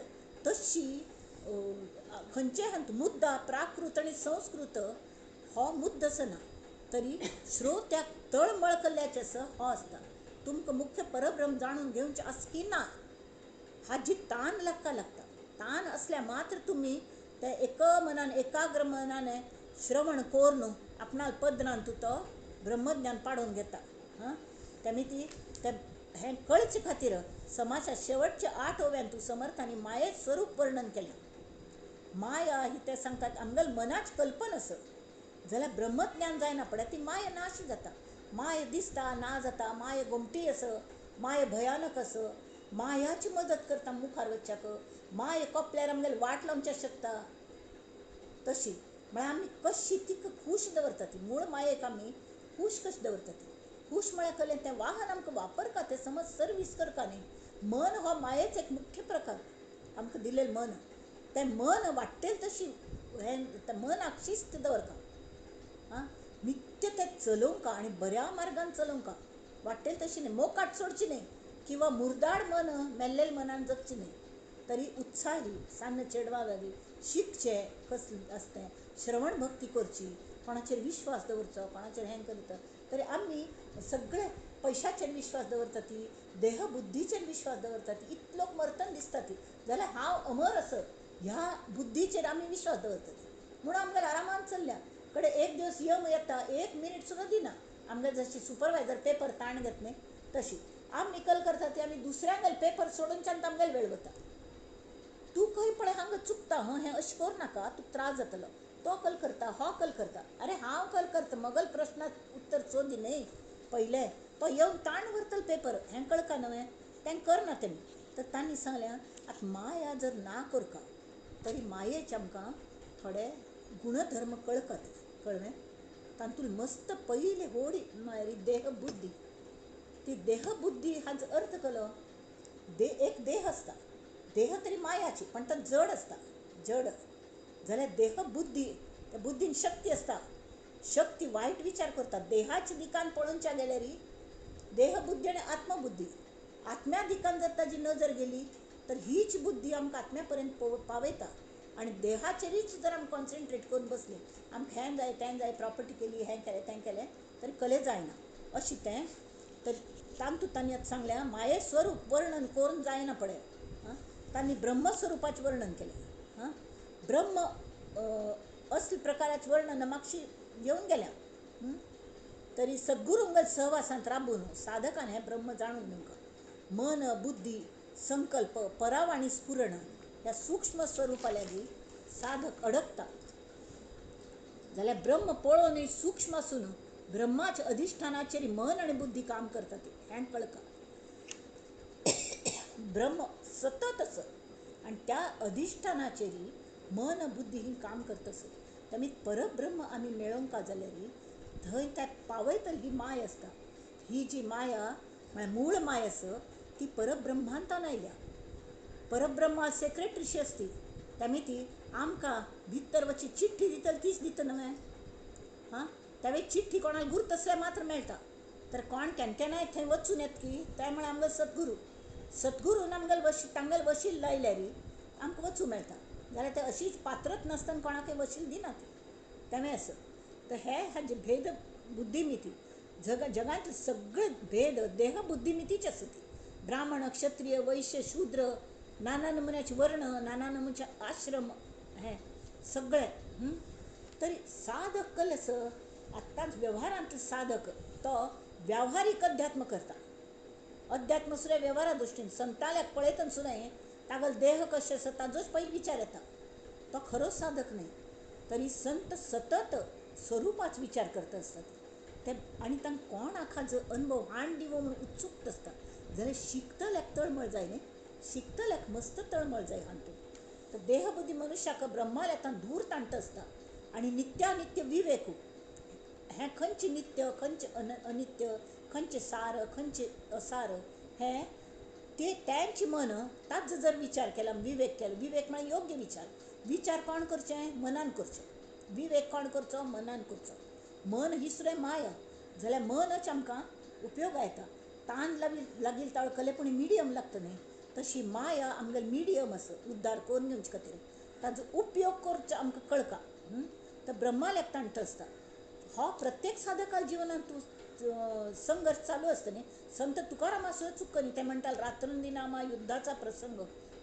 तशी खंयचे हातूंत मुद्दा प्राकृत आनी संस्कृत हो मुद्दो आसना तरी श्रोत्याक तळमळ कल्ल्याचें आसा हो आसता. तुमकां मुख्य परब्रह्म जाणून घेवचें आसा की ना हाजी तान लागता लागता. तान आसल्यार मात्र तुमी ते एक मनान एकाग्र मनान श्रवण करून आपणाल पदरान तूं तो ब्रह्मज्ञान पाडून घेता. हां तेमी ती ते हें कळचे खातीर समाजा शेवटच्या 8 ओव्यान तूं समर्थांनी माये स्वरूप वर्णन केलें. माया ही ते सांगतात आमगेल मनाच कल्पना आसा जाल्यार ब्रह्मज्ञान जायना पडटा ती माया नाश जाता. माया दिसता ना जाता. माया गोमटी आसा माया भयानक आसा. मायाची मदत करता मुखार वचच्याक. माया कोपल्यार आमगेले वाट लावच्या शकता. तशी म्हळ्यार आमी कशी तिका खूश दवरता ती मूळ मायेक आमी खूश कशी दवरता ती. खूश म्हळ्यार कलें तें वाहन आमकां वापरका तें समज सर्वीस करका न्ही. मन हो मायेच एक मुख्य प्रकार आमकां दिलेलें मन. तें मन वाडटेल तशी हें मनाक शिस्त दवरता, आं, नित्य तें चलोवंक आनी बऱ्या मार्गान चलोवंक, वाडटेल तशी न्हय, मोकाट सोडची न्हय किंवा मुरदाड मन मेल्लेले मनान जगची न्हय. तरी उत्साही सान्न चेडवां लागीं शिकचें कसलें आसता तें, श्रवण भक्ती करची, कोणाचेर विश्वास दवरचो, कोणाचेर हें करता. तरी आमी सगळे पयशाचेर विश्वास दवरता ती, देहबुद्धीचेर विश्वास दवरता ती, इतलो मरतन दिसता ती, जाल्यार हांव अमर आसत ह्या बुद्धीचेर आमी विश्वास दवरता ती, म्हणून आमगेर आरामान चल्ल्या कडे एक दिवस यम येता, एक मिनीट सुद्दां दिना. आमगेर जशी सुपरवायजर पेपर ताण घेत न्ही तशी आमी निकल करता ती, आमी दुसऱ्यांगेर पेपर सोडूनच्यान आमगेर वेळ वता. तूं खंय पळय हांगा चुकता, हं, हें अशें करूं नाका, तुका त्रास जातलो. तो कल करता, हो कल करता, अरे हांव कल करता, मगल प्रश्नाक उत्तर सोदी न्हय पयलें, तो येवन ताण व्हरतलो पेपर, हें कळका न्हय, तें करना तेमी. तर तांणी सांगलें आतां माया जर ना करका तरी मायेचे आमकां थोडे गुणधर्म कळकात, कळ्ळें? तातूंत मस्त पयली होडी म्हळ्यार देहबुद्धी. ती देहबुद्धी हाचो अर्थ केलो, एक देह आसता, देह तरी मायाची पण तो जड आसता, जड जाल्यार देहबुद्धी, त्या बुद्धीन शक्ती आसता, शक्ती वायट विचार करता. देहाच्या दिकान पळोवच्या गेल्यार देहबुद्धी आनी आत्मबुद्धी, आत्म्या दिकान जर ताजी नजर गेली तर हीच बुद्धी आमकां आत्म्या पर्यंत पावयता. आनी देहाचेरीच जर आमी कॉन्सन्ट्रेट करून बसली, आमकां हें जाय तें जाय, प्रॉपर्टी केली, हें केलें तें केलें, तरी कले जायना अशें तें. तर तातूंत तांणी आतां सांगलें माये स्वरूप वर्णन करून जायना पळय, तांणी ब्रह्मस्वरुपाचें वर्णन केलें. हां, ब्रह्म असल्या प्रकाराचें वर्णन मातशी येवन गेल्या. तरी सद्गुरुंगल सहवासांत राबून साधकान हें ब्रह्म जाणून घेवंक मन, बुद्धी, संकल्प, पराव आनी स्फुरण ह्या सूक्ष्म स्वरुपा लागीं साधक अडकता. जाल्यार ब्रह्म पळोवन सूक्ष्म आसून ब्रह्माच्या अधिश्ठानाचेर मन आनी बुद्धी काम करता ती, हें कळका. ब्रह्म सतत आसत आनी त्या अधिश्ठानाचेर मन बुद्धी ही काम करता आसत. आमी परब्रह्म आमी मेळोवंक जाल्यार थंय त्या पावयतली ही माय आसता. ही जी माया म्हळ्यार मूळ माय आसा ती परब्रह्मांतान आयल्या. परब्रह्मा सेक्रेटरीशी आसती, त्यामुळे ती आमकां भितर वची चिठ्ठी दितली तीच दिता न्हय. हां, त्यावेळी चिठ्ठी कोणाक गुर्त आसल्यार मात्र मेळटा. तर कोण केन्ना केन्नाय थंय वचून येत की त्या म्हळ्यार आमगेलो सद्गुरू, सद्गुरून आमगेलो वशी तांगेलो वशील लायल्यार आमकां वचूं मेळटा. जाल्यार ते अशीच पात्रच नासतना कोणाकय वशील दिना ती, त्यामुळे आसा. तर हे हाजे भेद बुद्धिमिती, जगांतले सगळे भेद देह बुद्धिमितीच आसा ती. ब्राह्मण, क्षत्रिय, वैश्य, शूद्र, नाना नमुन्याचे वर्ण, नाना नमुन्याचे आश्रम, हे सगळे. तरी साधक कल आसा आत्ताच व्यवहारांतलो साधक तो व्यावहारीक अध्यात्म करता. अध्यात्म सुद्दां वेव्हारा दृश्टीन संताल्याक पळयतना सुद्दां तागेलो देह कशें आसा ताजोच पयलीं विचार येता, तो खरोच साधक न्हय. तरी संत सतत स्वरुपाच विचार करता आसतात ते, आनी तांकां कोण हाजो अनुभव हाण दिवो म्हणून उत्सुक्त आसता. जाल्यार शिकतल्याक तळमळ जाय न्ही, शिकतल्याक मस्त तळमळ जाय हातूंत. तर देहबुद्धी मनुष्याक ब्रह्माल्या दूर ताणटा आसता. आनी नित्यानित्य विवेकू, हें खंयचें नित्य, खंयचें अनित्य, खंयचें सार, खंयचें असार, हें ते त्यांचे मन ताजो जर विचार केला, विवेक केलो. विवेक म्हळ्यार योग्य विचार. विचार कोण करचें? मनान करचो. विवेक कोण करचो? मनान करचो. मन ही सुद्दां माया, जाल्यार मनच आमकां उपयोगा येता. तान लागीं तळकले पूण मिडियम लागता न्ही, तशी माया आमगेली मिडियम आसा उद्धार करून घेवचे खातीर, ताजो उपयोग करचो आमकां कळका. तर ब्रह्माल्याक ताणटा आसता. हो प्रत्येक साधका जिवनांत तूं संघर्श चालू आसता न्ही. संत तुकारामा सुद्दां चुकना न्ही, ते म्हणटाले रात्रंदिनामा युद्धाचा प्रसंग,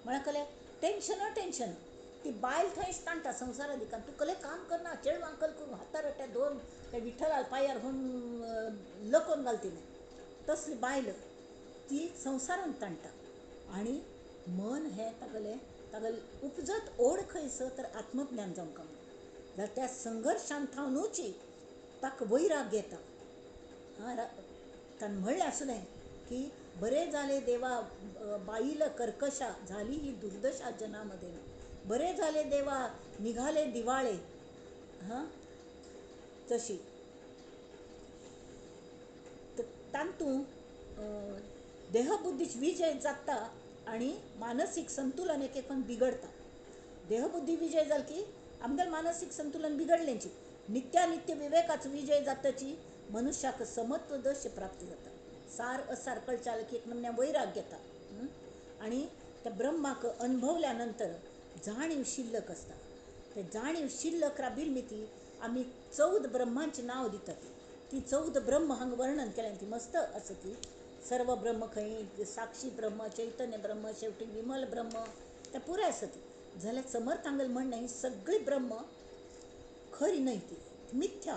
म्हळ्यार कले टेन्शन टेन्शन. ती बायल थंयच ताणटा संवसारा दिकान, तूं कले काम करना, चेडवां कल करून हातार त्या दोन त्या विठ्ठलाल पांयार हून लकोवन घालती न्ही, तसली बायल ती संवसारांत ताणटा. आनी मन हें तागेलें तागेलें उपजत ओड खंयसर तर आत्मज्ञान जावंक म्हणून. जाल्यार त्या संघर्शान थावनूच ताका वैराग्य येता. हां, ताणें म्हणलें आसलें की बरें जालें देवा बाईल कर्कशा झाली ही दुर्दशा जनामध्ये, बरे झाले देवा निघाले दिवाळे. हां, तशी तर तातूंत देहबुद्धीच विजय जाता आनी मानसीक संतुलन एक एकूण बिगडता. देहबुद्धी विजय जाल की आमगेलें मानसीक संतुलन बिगडलेंची. नित्यानित्य विवेकाचो विजय जातची मनुष्याक समत्व दश प्राप्त जाता. सार असार कळचाल की एक नमन्या वैराग्य येता आनी त्या ब्रह्माक अनुभवल्या नंतर जाणीव शिल्लक आसता. ते जाणीव शिल्लक राबिल्ली ती आमी 14 ब्रह्मांचें नांव दितात. ती 14 ब्रह्म हांगा वर्णन केल्यान ती मस्त आसा. ती सर्व ब्रह्म खंय, साक्षी ब्रह्म, चैतन्य ब्रह्म, शेवटी विमल ब्रह्म, ते पुराय आसा ती. जाल्यार समर्थांगेलें म्हणणें ही सगळी ब्रह्म खरी न्हय, ती मिथ्या,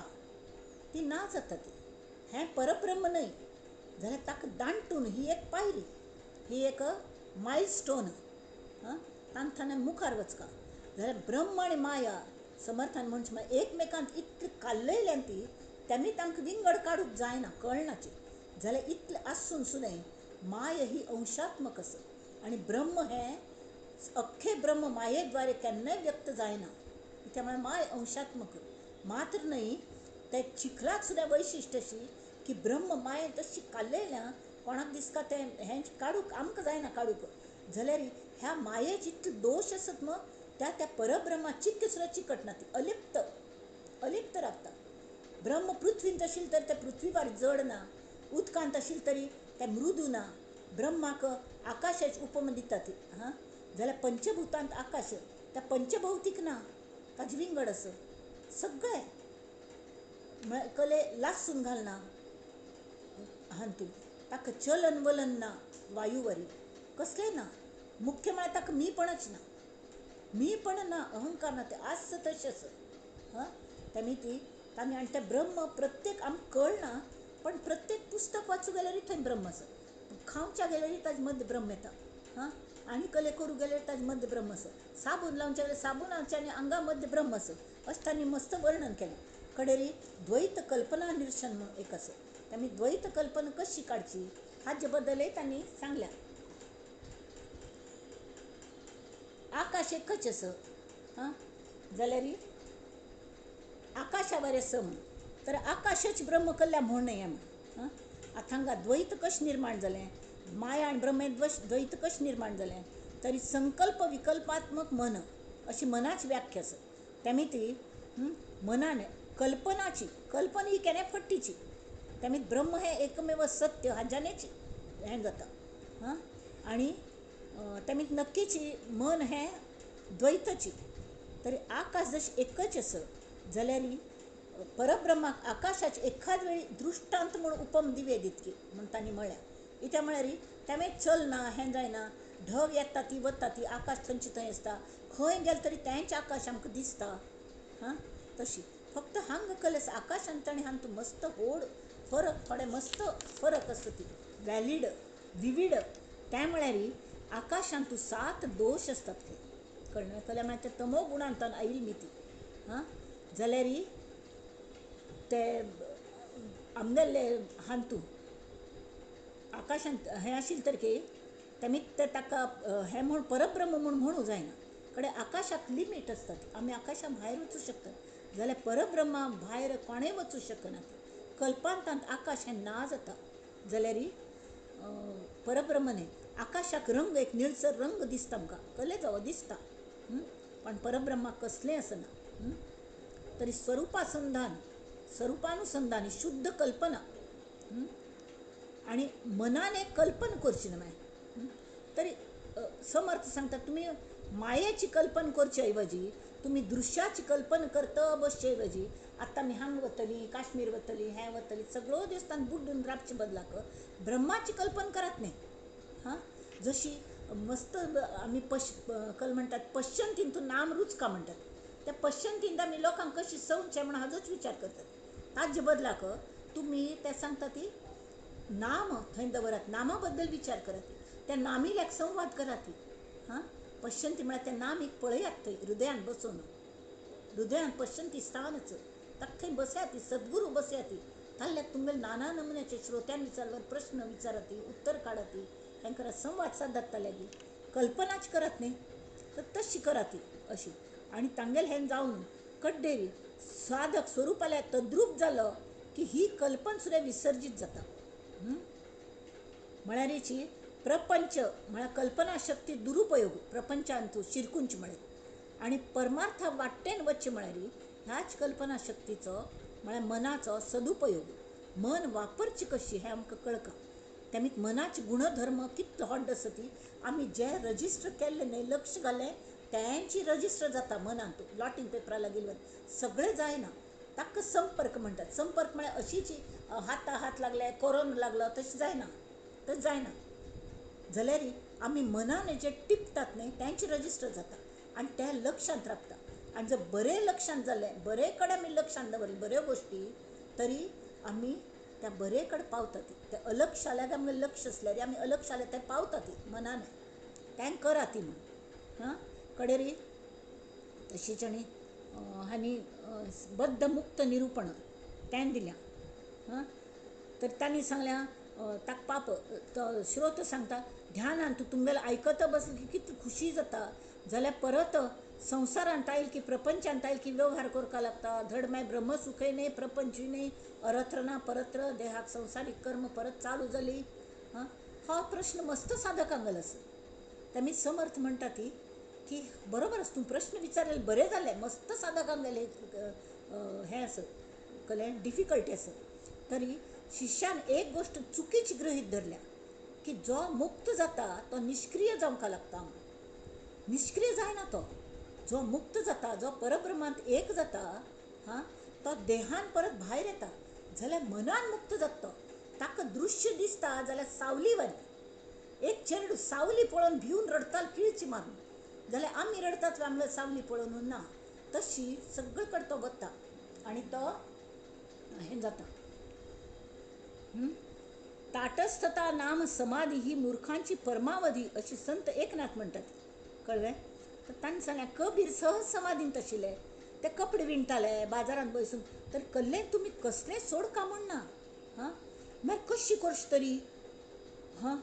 ती ना जाता. ती हें परब्रह्म न्हय. जाल्यार ताका दांटून ही एक पायरी, ही एक मायलस्टोन, तांकां मुखार वचका. जाल्यार ब्रह्म आनी माया समर्थान म्हणचे म्हळ्यार एकमेकांत इतली कालयल्यान ती तेमी तांकां विंगड काडूंक जायना, कळनाची. जाल्यार इतलें आसून सुद्दां माया ही अंशात्मक आसा आनी ब्रह्म हें अख्खें ब्रह्म माये द्वारे केन्नाय व्यक्त जायना. त्या म्हळ्यार माय अंशात्मक मात्र न्हय, ते चिखलाक सुद्दां वैशिश्ट अशी की ब्रह्म माये तशी कालयल्या कोणाक दिसता तें हें काडूंक आमकां जायना काडूंक. जाल्यार ह्या माये जितले दोश आसत न्हू त्या त्या परब्रह्मा चिक्क सुद्दां चिकटना, ती अलिप्त अलिप्त रावता. ब्रह्म पृथ्वींत आशिल्लें तर तें पृथ्वीवार जड ना, उदकांत आशिल्लें तरी तें मृदू ना. ब्रह्माक आकाशाची उपमा दिता ती. हां, जाल्यार पंचभूतांत आकाश त्या पंचभौतीक ना, ताजें विंगड आसा सगळें. म्हळ्यार कले लासून घालना हातूंत, ताका चलन वलन ना, वायुवरी कसलें ना. मुख्य म्हळ्यार ताका मीपणच ना, मीपण ना, अहंकार ना, तें आसा तशें आसा. हां, तेमी ती तांणी आनी तें ब्रह्म प्रत्येक आमकां कळना, पण प्रत्येक पुस्तक वाचूंक गेल्यार थंय ब्रह्म आसा, खावच्या गेल्यार ताजे मदें ब्रह्म येता. हां, आनी कले करूंक गेल्यार ताजे मदें ब्रह्म आसा, साबून लावच्या जाल्यार साबुनाच्या आनी आंगा मदें ब्रह्म आसा. अशें तांणी मस्त वर्णन केलें. कडेरी द्वैत कल्पना निरसन म्हणून एक आसा, आमी द्वैत कल्पना कशी काडची हाजे बद्दलय तांणी सांगल्या. आकाश एकच आसा, हां, जाल्यार आकाशा आसा म्हण तर आकाशच ब्रह्म कल्ल्या म्हूण न्हय म्हण. हां, आतां हांगा द्वैत कशें निर्माण जालें, माया आनी ब्रह्म द्वैत कशें निर्माण जालें, तरी संकल्प विकल्पात्मक मन अशी मनाची व्याख्या आसा. तेमी ती मनान कल्पनाची, कल्पना ही केन्नाय फटीची. तेमी ब्रह्म हें एकमेव सत्य हाज्यानच हें जाता. हां, आनी तेमी नक्कीची मन हें द्वैतची. तरी आकाश जशें एकच आसा जाल्यार परब्रह्माक आकाशाचे एखाद वेळी दृश्टांत म्हूण उपम दिवे दितकी म्हूण तांणी म्हळ्यार. कित्याक म्हळ्यार तेमी चलना हें जायना, ढग येता ती वता ती, आकाश थंयचे थंय आसता, खंय गेले तरी तेंच आकाश आमकां दिसता. हां, तशी फक्त हांगा कलेस आकाशांत आनी हांतूत मस्त व्हड फरक, थोडे मस्त फरक आसता ती व्हॅलीड विवीड. तें म्हळ्यार आकाशांत 7 दोश आसतात खंय, कळ्ळें? कळ्ळें म्हळ्यार ते तमो गुणांत आयली मी ती. हां, जाल्यार ते आमगेले हांतू आकाशांत हें आशिल्लें तर की तेमी ते ताका हें म्हूण परब्रह्म म्हूण म्हणूं जायना. कडेन आकाशाक लिमीट आसतात, आमी आकाशा भायर वचूं शकतात, जाल्यार परब्रह्मा भायर कोणें वचूं शकना. कल्पांतांत आकाश हें ना जाता, जाल्यार परब्रह्म न्हय. आकाशाक रंग एक निळसर रंग दिसता आमकां, कले जावं दिसता, पण परब्रह्माक कसलें आसना. तरी स्वरुपासंधान, स्वरुपानुसंधान ही शुद्ध कल्पना आनी मनान एक कल्पना करची न्हय. तरी समर्थ सांगता तुमी मायेची कल्पना करचे ऐवजी तुमी दृश्याची कल्पना करता बसचे ऐवजी आतां आमी हांगा वतली, काश्मीर वतली, हें वतली, सगळो दीस तांकां बुड्डून राबचे बदलाक ब्रह्माची कल्पना करात न्हय. हां, जशी मस्त आमी कल म्हणटात पश्यंतीन तूं नाम रुचका म्हणटात, त्या पश्यंतीन आमी लोकांक कशी सवचें म्हण हाजोच विचार करतात. ताजे बदलाक तुमी ते सांगता ती नाम थंय दवरात, नामा बद्दल विचार करात, त्या नामील्याक संवाद करात. हां, पश्यंती म्हळ्यार त्या नामीक पळयात थंय हृदयान बसून, हृदयान पश्यंती स्थानच ताका थंय बसयात, सद्गुरू बसयात, ताल्ल्याक तुमगेले नाना नमुन्याचे श्रोत्यान विचारवर प्रश्न विचारात, उत्तर काडात, तांकां संवाद सादात लागीं, कल्पनाच करात न्ही तर तशी करात अशी. आनी तांगेलें हें जावन कड्डेरी साधक स्वरुपाल्या तद्रूप जालो की ही कल्पना सुद्दां विसर्जीत जाता. म्हळ्यारीची प्रपंच म्हळ्यार कल्पना शक्ती दुरुपयोग प्रपंचांतू शिरकुंच म्हळें आनी परमार्था वाटेन वचचें म्हळ्यार ह्याच कल्पना शक्तीचो म्हळ्यार मनाचो सदुपयोग. मन वापरची कशी हें आमकां कळका. तेमी मनाचे गुणधर्म कितलो हॉड आसा ती आमी जे रजिस्टर केल्ले न्हय लक्ष घालें तेंची रजिस्टर जाता मनांत ब्लॉटिंग पेपरा लागिल्ले सगळें जायना. ताका संपर्क म्हणटात. संपर्क म्हळ्यार अशीच हाता हात लागले कोरोन लागलो तशें जायना, तशें जायना. जाल्यार आमी मनान जे टिपतात न्हय तेंचे रजिस्टर जाता आनी तें लक्षांत रावता. आनी जर बरें लक्षांत जालें बरे कडेन आमी लक्षांत दवरलें बऱ्यो गोश्टी तरी आमी त्या बरे कडेन पावतात. ते अलक्ष जाल्यार आमकां लक्ष आसल्यार आमी अलक्ष जाल्यार ते पावतात मनान तें करा ती म्हूण. हां कडेरी तशीच आनी हांणी बद्ध मुक्त निरुपण तें दिल्या. हां तर तांणी सांगल्या ताका पाप तो श्रोत सांगता ध्यानान तूं तुमगेलें आयकता बसलें की कितली खुशी जाता जाल्यार परत संवसारांत आयल की प्रपंचांत आयल की व्यवहार करपाक लागता. धड मागीर ब्रह्मसुखय न्हय प्रपंचूय न्हय अरत्र ना परत्र देहाक संवसारीक कर्म परत चालू जाली. हां हो प्रश्न मस्त साधकांगल आसा. तेमी समर्थ म्हणटा ती की बरोबर आसा तूं प्रश्न विचारले बरें जालें मस्त साधकांगेलें हें आसा कळ्ळें डिफिकल्टी आसा. तरी शिष्यान एक गोश्ट चुकीची गृहीत धरल्या की जो मुक्त जाता तो निश्क्रीय जावंक लागता. निश्क्रीय जायना तो. जो मुक्त जाता जो परब्रह्मांत एक जाता हां तो देहान परत भायर येता जाल्यार मनान मुक्त जाता. तो ताका दृश्य दिसता जाल्यार सावली वाली एक चेडू सावली पळोवन भिवन रडताल किळची मारून जाल्यार आमी रडतात आमकां सावली पळोवन ना तशी सगळे कडेन तो वता आनी तो हें जाता. ताटस्थता नाम समाधी ही मुर्खांची परमावधी अशी संत एकनाथ म्हणटात. कळ्ळें? तर तांणी सांगलें कबीर सहज समाधींत आशिल्ले ते कपडे विणटाले बाजारांत बसून तर कल्ले तुमी कसलें सोड का म्हण ना. हां मागीर कशी करची तरी हां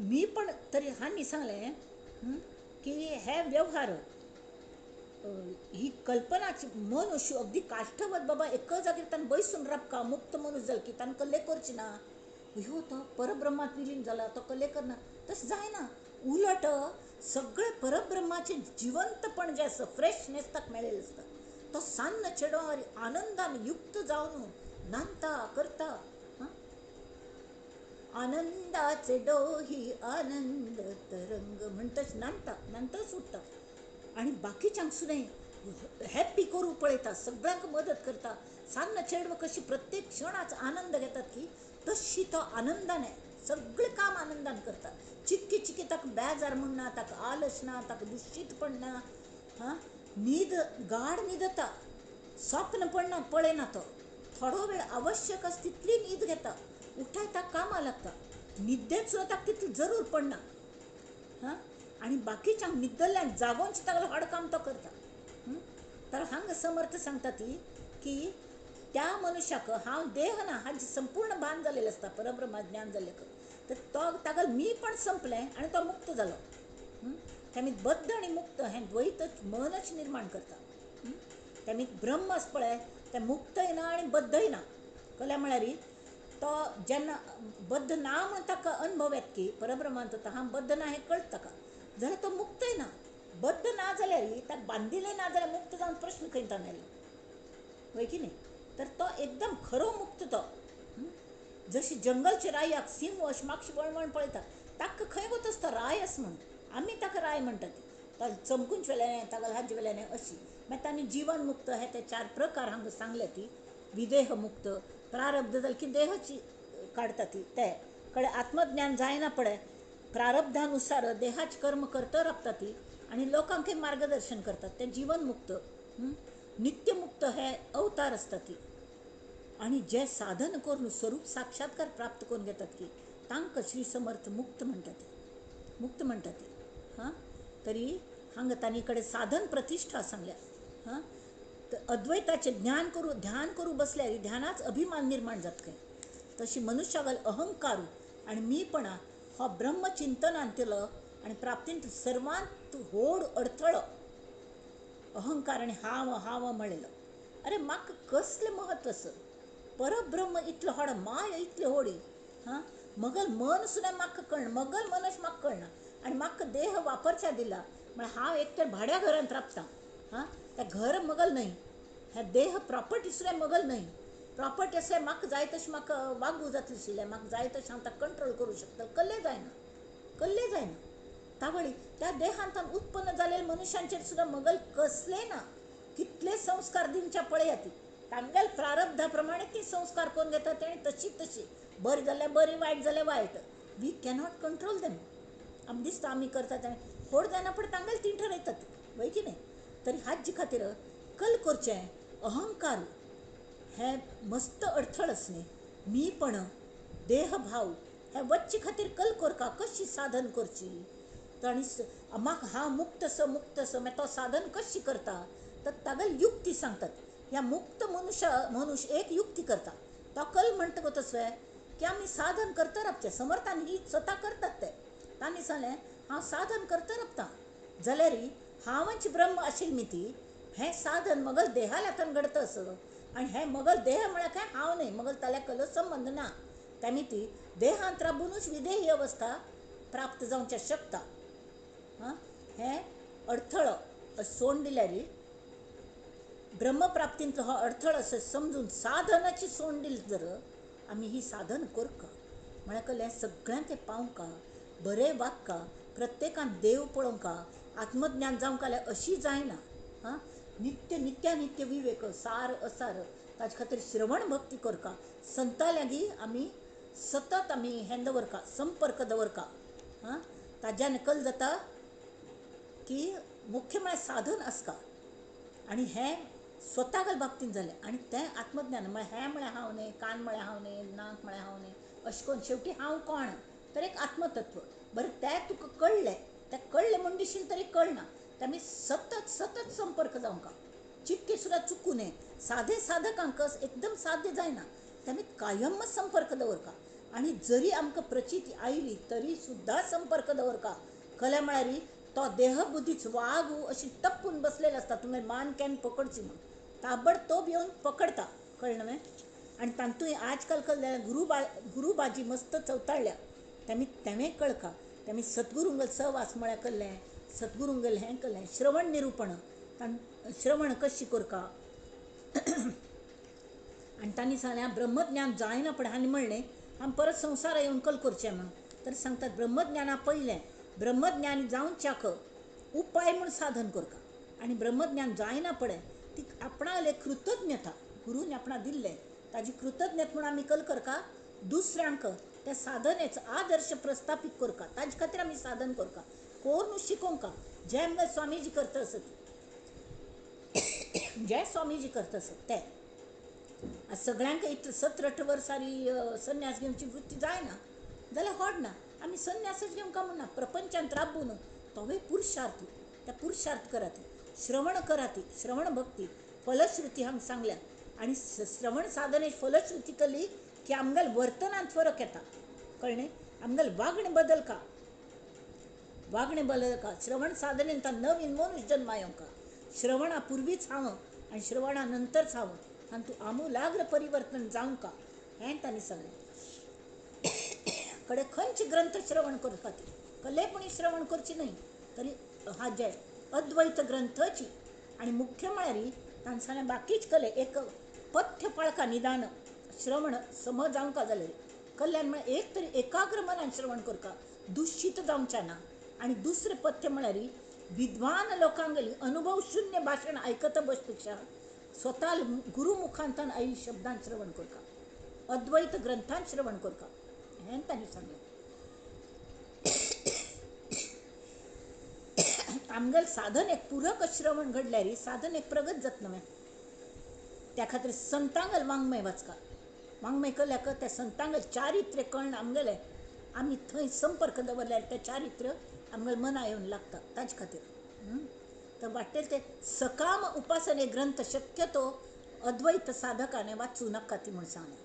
मी पण तरी हांणी सांगलें की हे व्यवहार ही कल्पनाची मन अशी अगदी काश्टवत बाबा एका जाग्यार ताणें बसून राबका मुक्त मनीस जाल की ताणें कल्ले करची ना ह्यो तो परब्रह्मांत विलीन जाला तो कल्ले करना तशें जायना. उलट सगळें परब्रह्माचें जिवंतपण जें आसा फ्रेशनेस ताका मेळिल्लें आसता. तो सान्न चेडवां आनंदान युक्त जावन नांदता करता. आनंदाचे डोही आनंद तरंग म्हणटच नांदता नांदता सुट्टा आनी बाकीच्यांक सुद्दां हॅप्पी करूंक पळयता सगळ्यांक मदत करता. सान्न चेडवां कशी प्रत्येक क्षणाच आनंद घेतात की तशी तो आनंदान सगळें काम आनंदान करता. चिक्की चिक्की ताका बेजार म्हण ना ताका आलस ना ताका दुश्टीतपण ना. हां न्हीद गाढ न्हिदता स्वप्न पडना पळयना तो थोडो वेळ आवश्यक आसा तितली न्हीद घेता उठाय ताका कामां लागता न्हिद्देंत सुद्दां ताका तितली जरूर पडना. हां आनी बाकीच्यांक न्हिदल्ल्यांक जागोवन तागेलें व्हड काम तो करता. तर हांगा समर्थ सांगता ती की त्या मनुष्याक हांव देह ना हांचे संपूर्ण भान जालेलें आसता परब्रह्मा ज्ञान जाल्लें तर तो ताका मी पण संपलें आनी तो मुक्त जालो. तेमी बद्ध आनी मुक्त हें द्वैतच मनच निर्माण करता. तेमी ब्रह्म आसा पळय तें मुक्तय ना आनी बद्धय ना. कळ्ळें म्हळ्यार तो जेन्ना बद्ध ना म्हण ताका अनुभव येता की परब्रह्मांत तो हांव बद्ध ना हें कळटा ताका जाल्यार तो मुक्तय ना. बद्ध ना जाल्यार ताका बांदिल्लें ना जाल्यार मुक्त जावन प्रश्न खंय ताणें आयलो वय की न्ही. तर तो एकदम खरो मुक्त तो. जशी जंगलचे रायाक सिंह अशें मातशें वळवळ पळयता ताका खंय वता आसता राय आसा म्हणून आमी ताका राय म्हणटात. तो चमकूंच वेल्यान ताका हाजे वेल्यान अशी मागीर तांणी जिवन मुक्त हे ते चार प्रकार हांगा सांगले ती विदेह मुक्त प्रारब्ध जालें की देहाची काडटा ती ते कडेन आत्मज्ञान जायना पळय प्रारब्धानुसार देहाचे कर्म करत राबता ती आनी लोकांकय मार्गदर्शन करतात ते जिवन मुक्त. नित्यमुक्त हे अवतार आसता ती आनी जे साधन करून स्वरूप साक्षात्कार प्राप्त करून घेतात की तांकां श्री समर्थ मुक्त म्हणटात मुक्त म्हणटात. हां तरी हांगा तांणी कडेन साधन प्रतिश्ठा सांगल्या. हां तर अद्वैताचें ज्ञान करूं ध्यान करूं बसल्यार ध्यानाच अभिमान निर्माण जाता खंय. तशी मनुष्यागल अहंकारू आनी मीपणा हो ब्रह्मचिंतनांतलो आनी प्राप्तींत सर्वांत व्हड अडथळो अहंकार आनी हांव हांव म्हणलेलो. अरे म्हाका कसलें म्हत्व आसा परब्रह्म इतलो व्हड माय इतली व्हडी. हां मगल मन सुद्दां म्हाका कळना, मगल मनच म्हाका कळना आनी म्हाका देह वापरच्या दिला म्हळ्यार हांव एक तर भाड्या घरांत राबतां. हां, तें घर मगल न्हय, हें देह प्रॉपर्टी सुद्दां मगल न्हय. प्रॉपर्टी आसल्यार म्हाका जाय तशें म्हाका वागूं जातलें आशिल्लें, म्हाका जाय तशें हांव ताका कंट्रोल करूं शकता. कल्लें जायना, कल्लें जायना. तावळी त्या देहांतान उत्पन्न जालेल्या मनुष्यांचेर सुद्दां मगल कसलें ना, कितले संस्कार दिवच्या पळयात, तांगेल प्रारब्धा प्रमाणे ती संस्कार करून घेता तेणी तशी तशी, बरें जाल्यार बरें, वायट जाल्यार वायट. We cannot control them. आमकां दिसता आमी करता तेणें होड जायना, पण तांगेल ती ठरयतात, वय की न्हय? तरी हाजे खातीर कल करचें अहंकार हें मस्त अडथळ आसलें, मीपण देहभाव हे वच्चे खातीर कल करका कशी साधन करची. तर आनी म्हाका हांव मुक्त स मुक्त स मागीर तो साधन कशी करता तर तागेली युक्ती सांगतात. ह्या मुक्त मनुष्य मनुष्य एक युक्ती करता, तो कल म्हणटा गो तसलें की आमी साधन करता राबचें. समर्थान ही स्वता करतात ते, तांणी सांगलें हांव साधन करता राबतां जाल्यार हांवच ब्रह्म आशिल्ली ती हें साधन मगल देहाला घडता असो आनी हें मगल देह म्हळ्यार काय हांव न्हय, मगल ताल्या कलो संबंद ना. तेमी ती देहांत राबुनूच विदेही अवस्था प्राप्त जावच्या शकता. हां, हें अडथळो सोड दिल्यार ब्रह्मप्राप्तींतलो हो अडथळो असो समजून साधनाची सोड दिली जर आमी ही साधन करका म्हळ्यार कलें सगळ्यांक तें पावंका, बरें वागका, प्रत्येकान देव पळोवंका, आत्मज्ञान जावंक जाल्यार अशी जायना. हां, नित्य नित्यानित्य विवेक सार असार, ताजे खातीर श्रवण भक्ती करका, संता लागीं आमी सतत आमी हें दवरका, संपर्क दवरका. हां, ताज्यान कल जाता की मुख्य म्हळ्यार साधन आसका आनी हें स्वता बाबतींत जालें आनी तें आत्मज्ञान म्हळ्यार हें म्हळ्यार हांव न्हय, कान म्हळ्यार हांव न्हय, नाक म्हळ्यार हांव न्हय, अशें करून शेवटी हांव कोण तर एक आत्मतत्व. बरें तें तुका कळ्ळें, तें कळ्ळें म्हूण दिशील तरी कळना, तें आमी सतत सतत संपर्क जावंका, चिटकी सुद्दां चुकूं नये. साधे साधकांक एकदम साध्य जायना, तें आमी कायम संपर्क दवरका आनी जरी आमकां प्रचिती आयली तरी सुद्दां संपर्क दवरका. कला म्हळ्यार तो देहबुद्धीच वाग अशी टप्पून बसलेलो आसता, तुमी मान can पकडची म्हूण ताबडतोब येवन पकडता, कळ्ळें न्हय? आनी तातूंत आजकाल कळ्ळें गुरुबाजी मस्त चवताळ्ळ्या, तेमी तेंवें कळका, तेमी सद्गुरुंगल सहवास म्हळ्यार कळ्ळें, सद्गुरुंगल हें कळ्ळें, श्रवण निरुपण, श्रवण कशी करका. आनी तांणी सांगलें ब्रह्मज्ञान जायना पण हांणी म्हणलें आमी परत संवसारा येवन कल करचें म्हूण, तर सांगतात ब्रह्मज्ञाना पयलें ब्रह्मज्ञान जावच्याक उपाय म्हूण साधन करका आनी ब्रह्मज्ञान जायना पडे ती आपणाले कृतज्ञता गुरून आपणा दिल्लें ताजी कृतज्ञता म्हूण आमी कल करका, दुसऱ्यांक त्या साधनेचो आदर्श प्रस्थापीत करका, ताजे खातीर आमी साधन करका, कोण शिकोवंका जें आमकां स्वामीजी करता आसत, जें स्वामीजी करता आसत तें सगळ्यांक इतलें 17-18 वर्सांनी संन्यास घेवची वृत्ती जायना जाल्यार होड ना, आमी संन्यासच घेवंक म्हणना, प्रपंचांत राबून तोवूय पुरुषार्थ, त्या पुरुषार्थ करात, श्रवण करात, श्रवण भक्ती फलश्रुती हांगा सांगल्या आनी श्रवण साधने फलश्रुती केली की आमगेल वर्तनांत फरक येता, कळ्ळें? आमगेल वागणें बदलका, वागणें बदलका. श्रवण साधनेन नवीन मनुष्य जन्मा येवंका, श्रवणा पुर्वीच हांव आनी श्रवणा नंतरच हांव आनी तूं आमूलाग्र परिवर्तन जावंका हें तांणी सांगलें. कडे खंयचे ग्रंथ श्रवण करपा ती कलेपणी श्रवण करची न्हय तरी हाजे अद्वैत ग्रंथाची आनी मुख्य म्हळ्यार तांणी सांगलें बाकीच कले एक पथ्य पाळका निदान श्रवण समज जावंका जाल्यार कल्याण म्हळ्यार एक तरी एकाग्र मनान श्रवण करका, दुश्चित जावच्या ना. आनी दुसरें पथ्य म्हळ्यार विद्वान लोकांगेली अनुभव शून्य भाशण आयकता बसपेक्षा स्वता गुरुमुखांतान आई शब्दान श्रवण करका, अद्वैत ग्रंथान श्रवण करका हें तांणी सांगलें. आमगेल साधन एक पुरक श्रवण घडल्यार साधन एक प्रगत जाता न्हय, त्या खातीर संतांगेल वाङ्मय वाचका, वाङ्मय केल्याक त्या संतांगेल चारित्र्य कळण आमगेलें, आमी थंय संपर्क दवरल्यार तें चारित्र्य आमगेलें मना येवन लागता. ताजे खातीर तर वाटेल ते सकाम उपासने ग्रंथ शक्यतो अद्वैत साधकाने वाचूं नाका ती म्हूण सांगलें.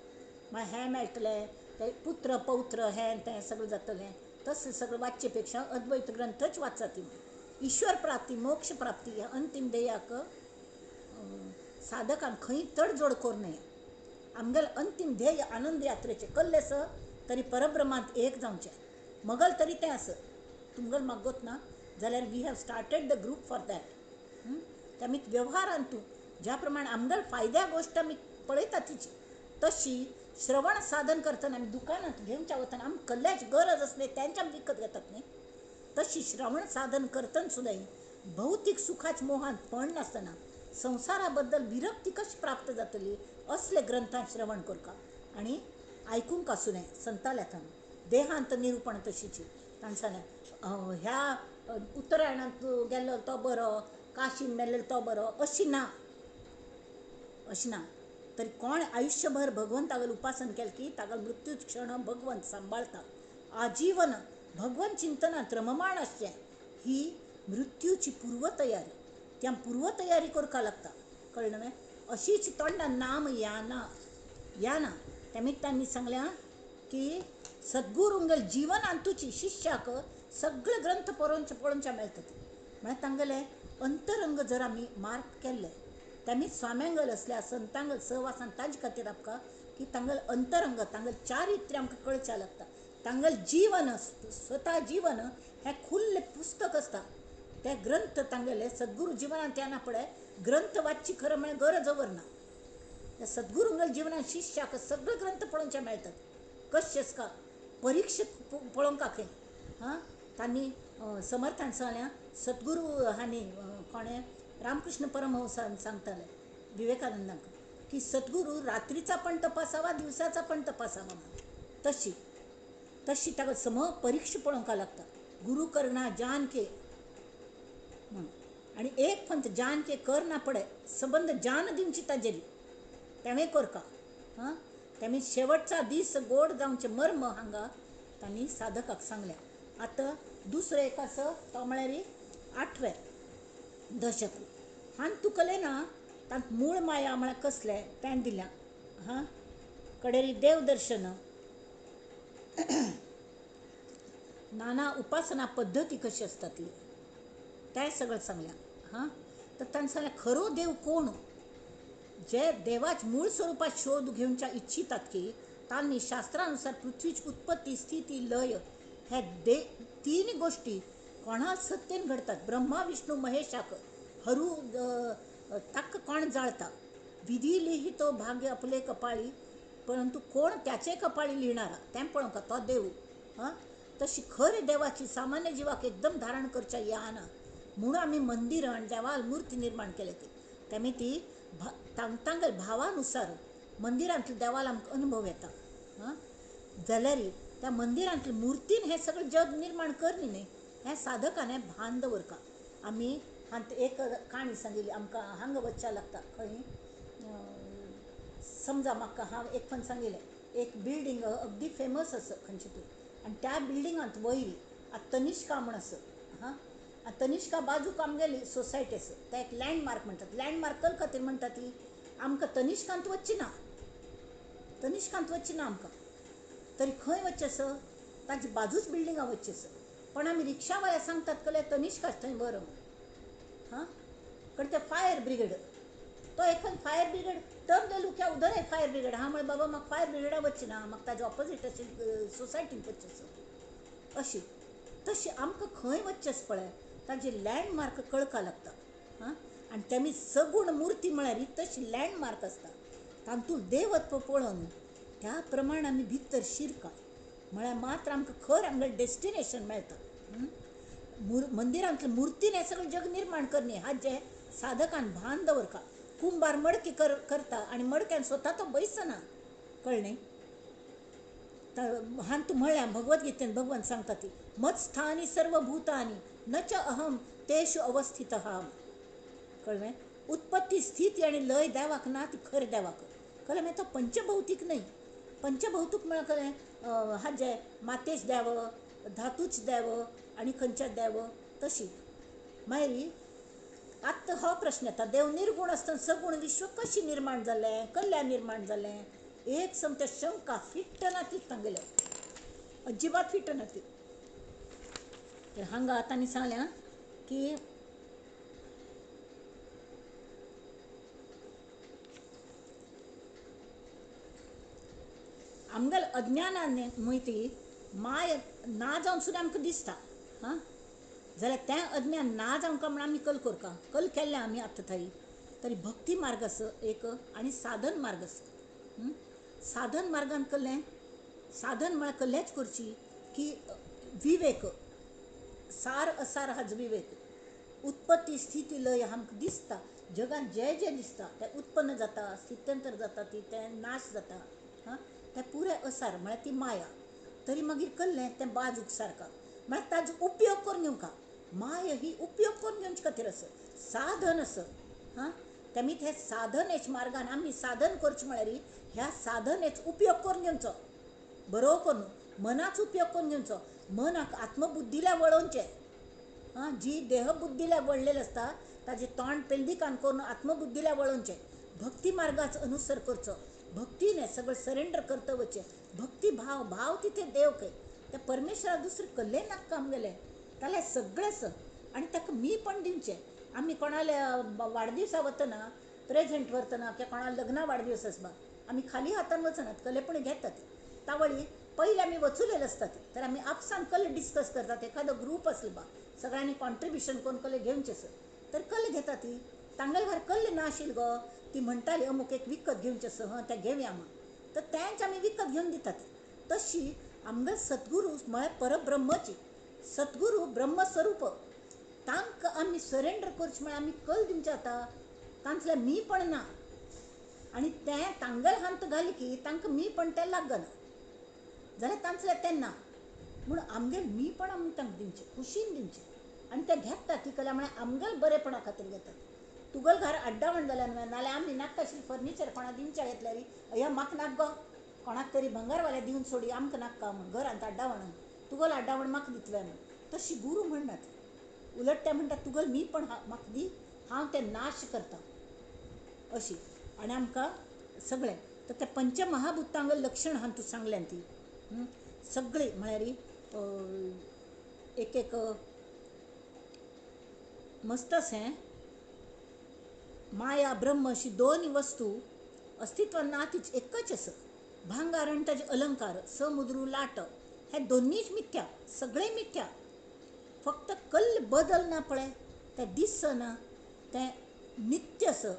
मागीर हें मेळटलें ते पुत्र पौत्र हें तें सगळें जातलें तसलें सगळें वाचचे पेक्षा अद्वैत ग्रंथच वाचा ती. ईश्वर प्राप्ती मोक्ष प्राप्ती ह्या अंतीम ध्येयाक साधकान खंय तडजोड करूं नये. आमगेलें अंतीम ध्येय आनंद यात्रेचें कल्लें स तरी परब्रह्मांत एक जावचें. मगल तरी तें आस तुमगल मागोत ना जाल्यार we have started the group for that. ते आमी व्यवहारांत तूं ज्या प्रमाणे आमगेल फायद्या गोश्ट आमी पळयता तिची तशी श्रवण साधन करतना आमी दुकानांत घेवच्या वतना आमकां कसल्याच गरज आसली तेंच्या आमी विकत घेतात न्ही, तशी श्रवण साधन करतना सुद्दां भौतीक सुखाच मोहान पण नासतना संवसारा बद्दल विरक्ती कशी प्राप्त जातली असले ग्रंथां श्रवण करका आनी आयकूंक आसूं नये संताल्या थंय देहांत निरुपण तशीची. ताणें सांगलें ह्या उत्तरायणांत गेल्लो तो बरो, काशीन मेल्लो तो बरो, अशी ना, अशी ना. तरी कोण आयुष्यभर भगवंतागेल उपासन केलें की तागेलो मृत्यू क्षण भगवंत सांबाळता. आजीवन भगवंत चिंतनांत रममाण आसचें ही मृत्यूची पूर्वतयारी. त्या पूर्वतयारी करपाक लागता, कळ्ळें न्हय? अशीच तोंडान नाम याना याना. त्या निमित्तान सांगल्या की सद्गुरुंगेल जीवनांतुची शिष्याक सगळे ग्रंथ पळोवचे पळोवचे मेळटा. म्हळ्यार तांगेलें अंतरंग जर आमी मार्क केल्लें तेमी स्वाम्यांगल असल्या संतांगल सहवासान ताजे खातीर आमकां की तांगेल अंतरंग तांगेल चारित्र्य आमकां कळचें लागता. तांगेल जीवन स्वता जीवन हें खुल्लें पुस्तक आसता. ते ग्रंथ तांगेले सद्गुरू जिवनांत येना पळय ग्रंथ वाचची खरें म्हळ्यार गरज ना. त्या सद्गुरुंगेल जिवनांत शिष्याक सगळे ग्रंथ पळोवचे मेळटात. कशें का परीक्षा पळोवंक खंय हां तांणी समर्थान सांगल्या सद्गुरू हांणी कोणें रामकृष्ण परमहंसान सांगताले विवेकानंदांक की सद्गुरू रात्रीचा पण तपासावा दिवसाचा पण तपासावा. तशी तशी ताका सम परीक्षा पळोवंक लागता. गुरु करना जान के म्हणून आनी एक पंथ जान के कर ना पडे संबंद जान दिवची ताजेरी तेणें करका. हां तेमी शेवटचा दीस गोड जावचें मर्म हांगा तांणी साधकाक सांगलें. आतां दुसरें एक आसा तो म्हळ्यार आठवें दशक. हांगा तुकलें ना तांकां मूळ माया म्हळ्यार कसलें तें दिलां. हां कडेरी देवदर्शन नाना उपासना पद्दती कशी आसतात तें सगळें सांगलें. हां तर ताणें सांगलें खरो देव कोण जे देवाच मूळ स्वरूपात शोध घेवच्या इच्छितात की तांणी शास्त्रानुसार पृथ्वीची उत्पत्ती स्थिती लय हे दे तीन गोष्टी कोणा सत्तेन घडतात. ब्रह्मा विष्णू महेशाक हरू ताक कोण जाळता विधी लिहितो भाग्य आपले कपाळी परंतु कोण त्याचे कपाळी लिहिणारा तें पळोवंक तो देव. हां तशी खरी देवाची सामान्य जिवाक एकदम धारण करच्या या ना म्हणून आमी मंदिरां आनी देवाल मूर्ती निर्माण केल्या ती तेमी ती तांगेल भावानुसार मंदिरांतल्या देवाल आमकां अनुभव येता. हां जाल्यार त्या मंदिरांतल्या मुर्तीन हें सगळें जग निर्माण करनी न्ही हें साधकान हें भान दवरका. आमी हांत एक काणी सांगिल्ली आमकां हांगा वचचें लागता खंय समजा म्हाका हांव एक पण सांगिल्लें एक बिल्डींग अगदी फेमस आसा खंयची तरी आनी त्या बिल्डिंगांत वयर आतां तनिष्का म्हूण आसा. हां आनी तनिष्का बाजूक आमगेली सोसायटी आसा त्या एक लँडमार्क म्हणटात. लँडमार्क कल खातीर म्हणटा ती आमकां तनिष्कांत वचची ना, तनिष्कांत वचची ना आमकां तरी खंय वचचें आसा ताजी बाजूच बिल्डिंगां वचचें आसा. पण आमी रिक्षावाल्या सांगतात कले तनिष्काच थंय बरो म्हूण. हां कारण ते फायर ब्रिगेड तो एखाद फायर ब्रिगेड तर दे लुक्या उदर आहे फायर ब्रिगेड. हां म्हळें बाबा म्हाका फायर ब्रिगेडा वचचें ना म्हाका ताजे ऑपोजीट अशें सोसायटीन वचचें आसा. अशी तशी आमकां खंय वचचें आसा पळय ताजे लँडमार्क कळका लागता. हां आनी तेमी सगूण मुर्ती म्हळ्यार तशी लँडमार्क आसता तातूंत देवत्व पळोवन त्या प्रमाण आमी भितर शिरका म्हळ्यार मात्र आमकां खर आमगेलें डेस्टिनेशन मेळटा. मंदिरांतले मुर्तीन हें सगळें जग निर्माण करनी हाजें साधकान भान दवरका. कुंभार मडकी करता आनी मडक्यान स्वता तो बैसना, कळ्ळें न्ही? हांतू म्हळ्यार भगवद्गीतेन भगवंत सांगता ती मत्स्थानी सर्वभूतानी न च अहम तेषु अवस्थितः. कळ्ळें? उत्पत्ती स्थिती आनी लय देवाक ना ती खरें देवाक. कळ्ळें? मागीर तो पंचभौतीक न्हय. पंचभौतीक म्हळ्यार कळ्ळें हाजें मातेच देव धातूच देव आनी खंयचे देव तशी. मागीर आतां हो प्रश्न येता देव निर्गूण आसतना सगूण विश्व कशी निर्माण जालें कल्याण निर्माण जालें? एक समते शंका फिट्टना ती तांगेले अजिबात फिटना ती. तर हांगा तांणी सांगलें की आमगेले अज्ञानान ती माया ना जावन सुद्दां आमकां दिसता. हां, जाल्यार तें अज्ञान ना जावंक म्हण आमी कल करका, कल केल्लें आमी आतां थंय. तरी भक्ती मार्ग आसा एक आनी साधन मार्ग आसा. साधन मार्गान कल्लें, साधन म्हळ्यार कल्लेंच करची की विवेक, सार असार हाजो विवेक, उत्पत्ती स्थिती लय आमकां दिसता. जगान जें जें दिसता तें उत्पन्न जाता, स्थित्यंतर जाता, ती तें नाश जाता. हां, तें पुरें असार म्हळ्यार ती माया. तरी मागीर कल्लें तें बाजूक सारका म्हळ्यार ताजो उपयोग करून घेवंका. माया ही उपयोग करून घेवचे खातीर आसा, साधन आसा. हां, तेमी ते साधनेच मार्गान आमी साधन करचें म्हळ्यार ह्या साधनेच उपयोग करून घेवचो, बरो करून मनाचो उपयोग करून घेवचो. मनाक आत्मबुद्धीला वळोवचें. हां, जी देहबुद्धीला वळलेली आसता ताजें तोंड पेल्दी कान करून आत्मबुद्धीला वळोवचें. भक्ती मार्गाचो अनुसर करचो, भक्तीने सगळें सरेंडर करता वचचें. भक्ती भाव, भाव तिथे देव खंय, त्या परमेश्वरा दुसरें कल्लें नाका आमगेलें, ताल्यार सगळें आसा. आनी ताका मी पण दिवचें. आमी कोणाल्या वाडदिवसा वतना प्रेझेंट व्हरतना किंवा कोणाल्या लग्ना वाडदिवस आसपा आमी खाली हातान वचनात, कलेपणी घेतात. तावळी पयलीं आमी वचुलेले आसतात तर आमी आपसान कल डिस्कस करतात. एखादो ग्रूप आसलो बा, सगळ्यांनी कॉन्ट्रिब्युशन करून कले घेवचें आसा तर कल घेता. ती तांगेले घर कल्ले ना आशिल्लें गो, ती म्हणटाली अमूक एक विकत घेवचें आसा, हं तें घेवया म्हण, तर तेंच आमी विकत घेवन दितात. तशी आमगे सद्गुरू म्हळ्यार परब्रह्मची, सद्गुरू ब्रह्मस्वरूप, तांकां आमी सरेंडर करचें म्हळ्यार आमी कल दिवचें आतां, तांतलें मी पण ना. आनी तें तांगेले हात घालें की तांकां मी पण तें लागना जाल्यार तांतलें तें ना. म्हूण आमगेलें मी पण आमी तांकां दिवचें, खुशीन दिवचें. आनी तें घेतात ती कला म्हळ्यार आमगेले बरेपणा खातीर घेतात. तुगेले घर आड्डावण जाल्यार न्हय, नाल्यार आमी नाका आशिल्लें फर्निचर कोणा दिवचें घेतल्यार अय्या म्हाका नाका गो, कोणाक तरी भंगारवाल्या दिवन सोडी, आमकां नाका म्हण, घरांत आड्डावण तुगेलें आड्डावण म्हाका दितलें म्हण. तशी गुरू म्हणनात, उलट ते म्हणटात तुगेलें मी पण म्हाका दी, हांव तें नाश करता अशी. आनी आमकां सगळें तर त्या पंचमहाभुतांग लक्षण हांव तूं सांगल्यान ती सगळीं म्हळ्यार एक एक मस्त अशें माया ब्रह्म अशी दोन वस्तू अस्तित्वान ना, तीच एकच आसा. भांगार आनी ताजे अलंकार, समुद्र लाट, हे दोनीच मिथ्या, सगळे मिथ्या. फक्त कल्ल बदल ना पळय, तें दिसना, तें नित्य आसा.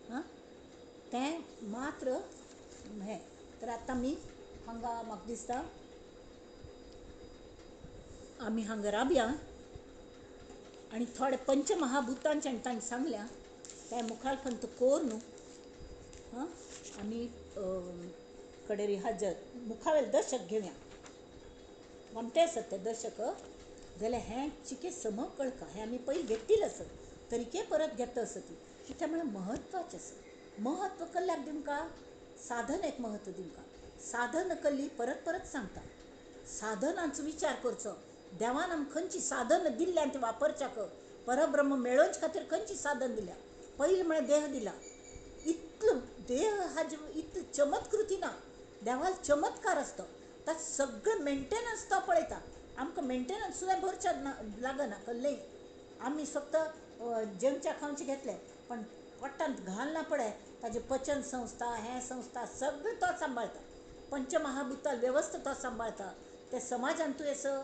हां, तें मात्र हें. तर आतां आमी हांगा म्हाका दिसता आमी हांगा राबया आनी थोडे पंचमहाभुतांचे आनी तांणी सांगल्या तें मुखार खंत कोर न्हू. हां, आमी कडेरी हजर मुखावेले दशक घेवया, कोणते आसत ते दशक जाल्यार हें चिके सम कळका, हें आमी पयलीं घेतिल्लें आसत तरीके परत घेता आसत ती, त्या म्हळ्यार म्हत्वाचें आसा. म्हत्व कल्ल्याक दिवंका, साधन एक म्हत्व दिवंका. साधन कल्ली परत परत सांगता, साधनांचो विचार करचो. देवान आमकां खंयची साधन दिल्ल्यान ती वापरच्याक, परब्रह्म मेळोवचे खातीर खंयची साधन दिल्या. पयलीं म्हळ्यार देह दिला, इतलो देह हाजे इतलो चमत्कृती ना, देवाल चमत्कार आसता, ता सगळें मेंटेनन्स तो पळयता. आमकां मेंटेनन्स सुद्दां भरच्या लागना कल्लें, आमी फक्त जेवच्या खावचें घेतलें, पण पोटांत घालना पळय ताजे पचन संस्था, हें संस्था सगळें तो सांबाळटा. पंचमहाभुतां वेवस्था तो सांबाळटा. ते समाजांत तूं आसा,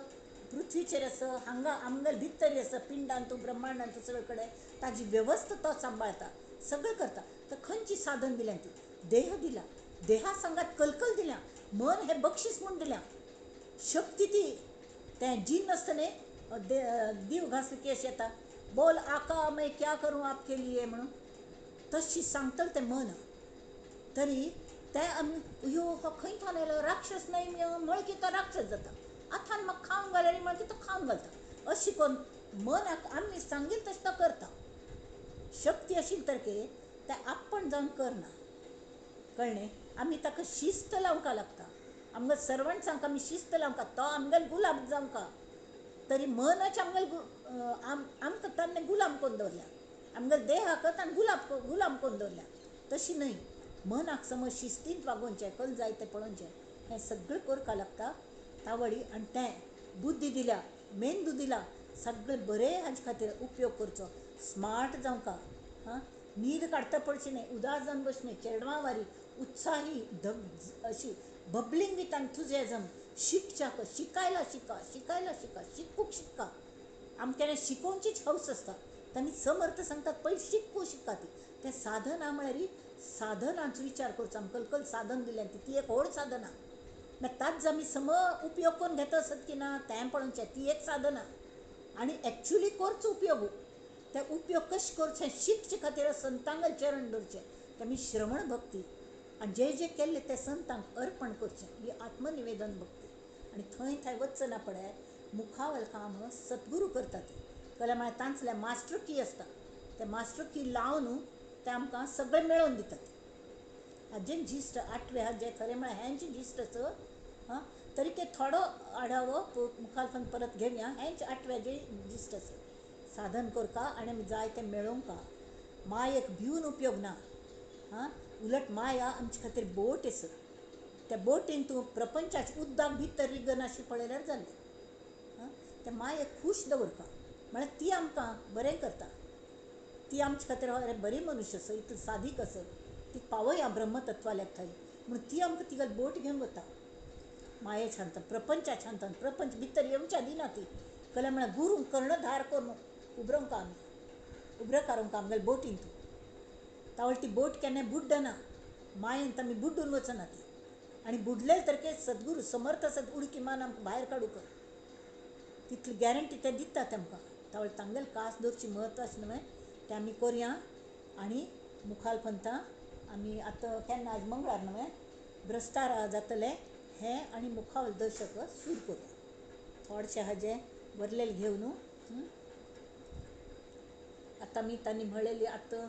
पृथ्वीचेर आसा, हांगा आमगेले भितर आसा, पिंडांत तूं, ब्रह्मांडांत तूं, सगळे कडेन ताजी वेवस्था तो सांबाळटा, सगळें करता. तर खंयची साधन दिल्या ती, देह दिला, देहा सांगात कलकल दिल्या, मन हें बक्षीस म्हूण दिल्या, शक्ती ती तें जिन्न आसता न्ही, दीव घासले की अशें येता, बोल आका मैं क्या करूं आपके लिए म्हणून, तशी सांगतलें तें मन. तरी तें आमी अयो हो खंय थावन आयलो राक्षस न्हय म्हळ की तो राक्षस जाता, आतां म्हाका खावन घाल्यार म्हळ की तो खावन घालता. अशी करून मनाक आमी सांगील तशें तो करता. शक्ती आशिल्ली तर की तें आपण जावन करना, कळ्ळें. आमी ताका शिस्त लावंक लागता, आमगे सर्वंट्सांक आमी शिस्त लावंक, तो आमगेलो गुलाम जावंक, तरी मनच आमगेलो आमकां ताणें गुलाम करून दवरल्या, आमगेले देहाक ताणें गुलाम करून दवरल्या. तशी न्हय, मनाक समज शिस्तींत वागोवचें, कल जाय तें पळोवचें, हें सगळें करपाक लागता तावळी. आनी तें बुद्धी दिल्या, मेंदू दिला, सगळें बरें हाजे खातीर उपयोग करचो, स्मार्ट जावंक. हां, न्हीद काडटा पडची न्हय, उदास जावन बसची न्हय, चेडवां वारी उत्साही धग अशी बबलिंग विथ एन्थुजियाझम. शिकच्याक शिकायला शिका, शिकायला शिका, शिकूंक शिका. आमकां शिकोवचीच हौस आसता. तांणी समर्थ सांगतात पयलीं शिकू शिका. ती तें साधना म्हळ्यार साधनांचो विचार करचो. आमकां कल साधन दिलें ती एक व्हड साधना. मागीर ताच आमी सम उपयोग करून घेता आसत की ना तें पळोवचें. ती एक साधना आनी एक्चुली करचो उपयोग. ते उपयोग कशें करचें शिकचे खातीर संतांक चरण धरचें. ते आमी श्रवण भक्ती आनी जे जे केल्ले ते संतांक अर्पण करचें. ही आत्मनिवेदन भक्ती. आनी थंय थंय वचना पडे मुखावल काम सद्गुरू करतात. कल्या म्हळ्यार तांचल्या मास्टर की आसता. ते मास्टर की लावन ते आमकां सगळें मेळोवन दितात. हाजें जिस्ट आठवे हाजें खरें म्हळ्यार हेंच जिस्ट आसा. हां तरी ते थोडो आढावो मुखार परत घेवया. हेंच आठव्याचें जिस्ट आसा. साधन करका आनी आमी जाय तें मेळोवंका. मायेक भिवन उपयोग ना. हां उलट माया आमचे खातीर बोट आसा. त्या बोटीन तूं प्रपंचाचे उदक भितर रिगनाशी पळयल्यार जालें. हां त्या मायेक खूश दवरपा म्हळ्यार ती आमकां बरें करता. ती आमचे खातीर अरे बरी मनुष्य आसा, इतली सादीक आसा, ती पावया ब्रह्मतत्वाल्याक थंय म्हूण ती आमकां तिगेली बोट घेवन वता. माये शांत प्रपंचा शांत प्रपंच भितर येवच्या दिना ती. कल्या म्हळ्यार गुरू कर्णधार करून उबरोंक आमी उबरो काडूंक आमगेले बोटीन तूं तावळ ती बोट केन्ना बुड्डना. मायेन आमी बुड्डून वचना ती. आनी बुडले तरके सद्गुरू समर्थ आसत उडकी मान आमकां भायर काडूंक तितली गॅरंटी ते दितात आमकां. तावळ तांगेले कास दवरची म्हत्वाचें न्हय तें आमी करया. आनी मुखार पंथा आमी आतां केन्ना आज मंगळार न्हय ब्रस्तारा जातलें हें आनी मुखार दशक सुरू करुया. थोडशें हाजें वरलेलें घेवन आतां आमी तांणी म्हणलेली आतां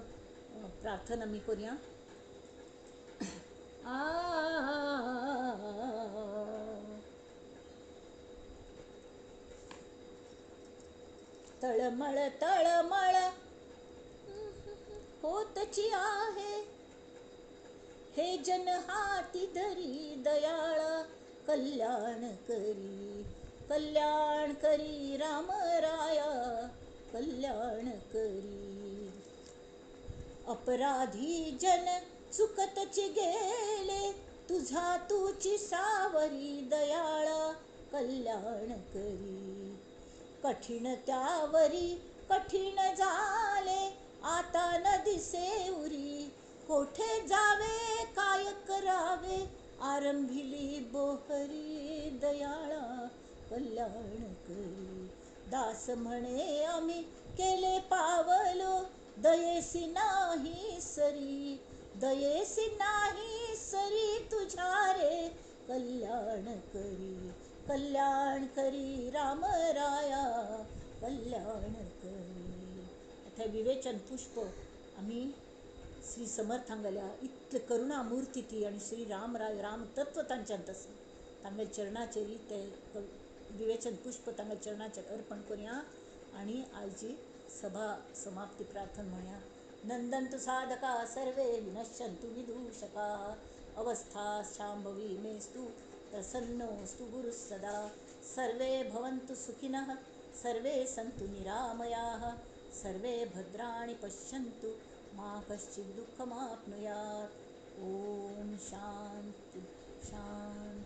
प्रार्थना आमी करुया. तळमळ तळमळ होतची आहे हे जन हाती धरी दयाळा कल्याण करी, कल्याण करी राम राया कल्याण करी. अपराधी जन चुकतची गेले तुझा तुची सावरी दयाळा कल्याण करी. कठीण त्यावरी कठीण झाले आता न दिसे उरी, कोठे जावे काय करावे आरंभिली बोहरी दयाळा कल्याण करी. दास म्हणे आम्ही केले पावलो दयेसी नाही सरी, दयेसी नाही सरी तुझ्या रे कल्याण करी, कल्याण करी राम राया कल्याण करी. आता विवेचन पुष्प आम्ही श्री समर्थांगल्या इतले करुणामूर्ती ती आणि श्री रामराय रामतत्व तांच्यांत आसा. तांगेल्या चरणाचेर ते विवेचन पुष्प तांगेल्या चरणाचेर अर्पण करुया आणि आयची सभा समाप्ती प्रार्थना म्हणया. नंदंतु साधका सर्वे विनश्यंतु विदूषका अवस्था शांभवी मेस्तु प्रसन्नोस्तु गुरुः सदा. सर्वे भवन्तु सुखिनः सर्वे सन्तु निरामयाः सर्वे भद्राणि पश्यन्तु मा कश्चित् दुःखमाप्नुयात्. ॐ शान्ति शान्ति.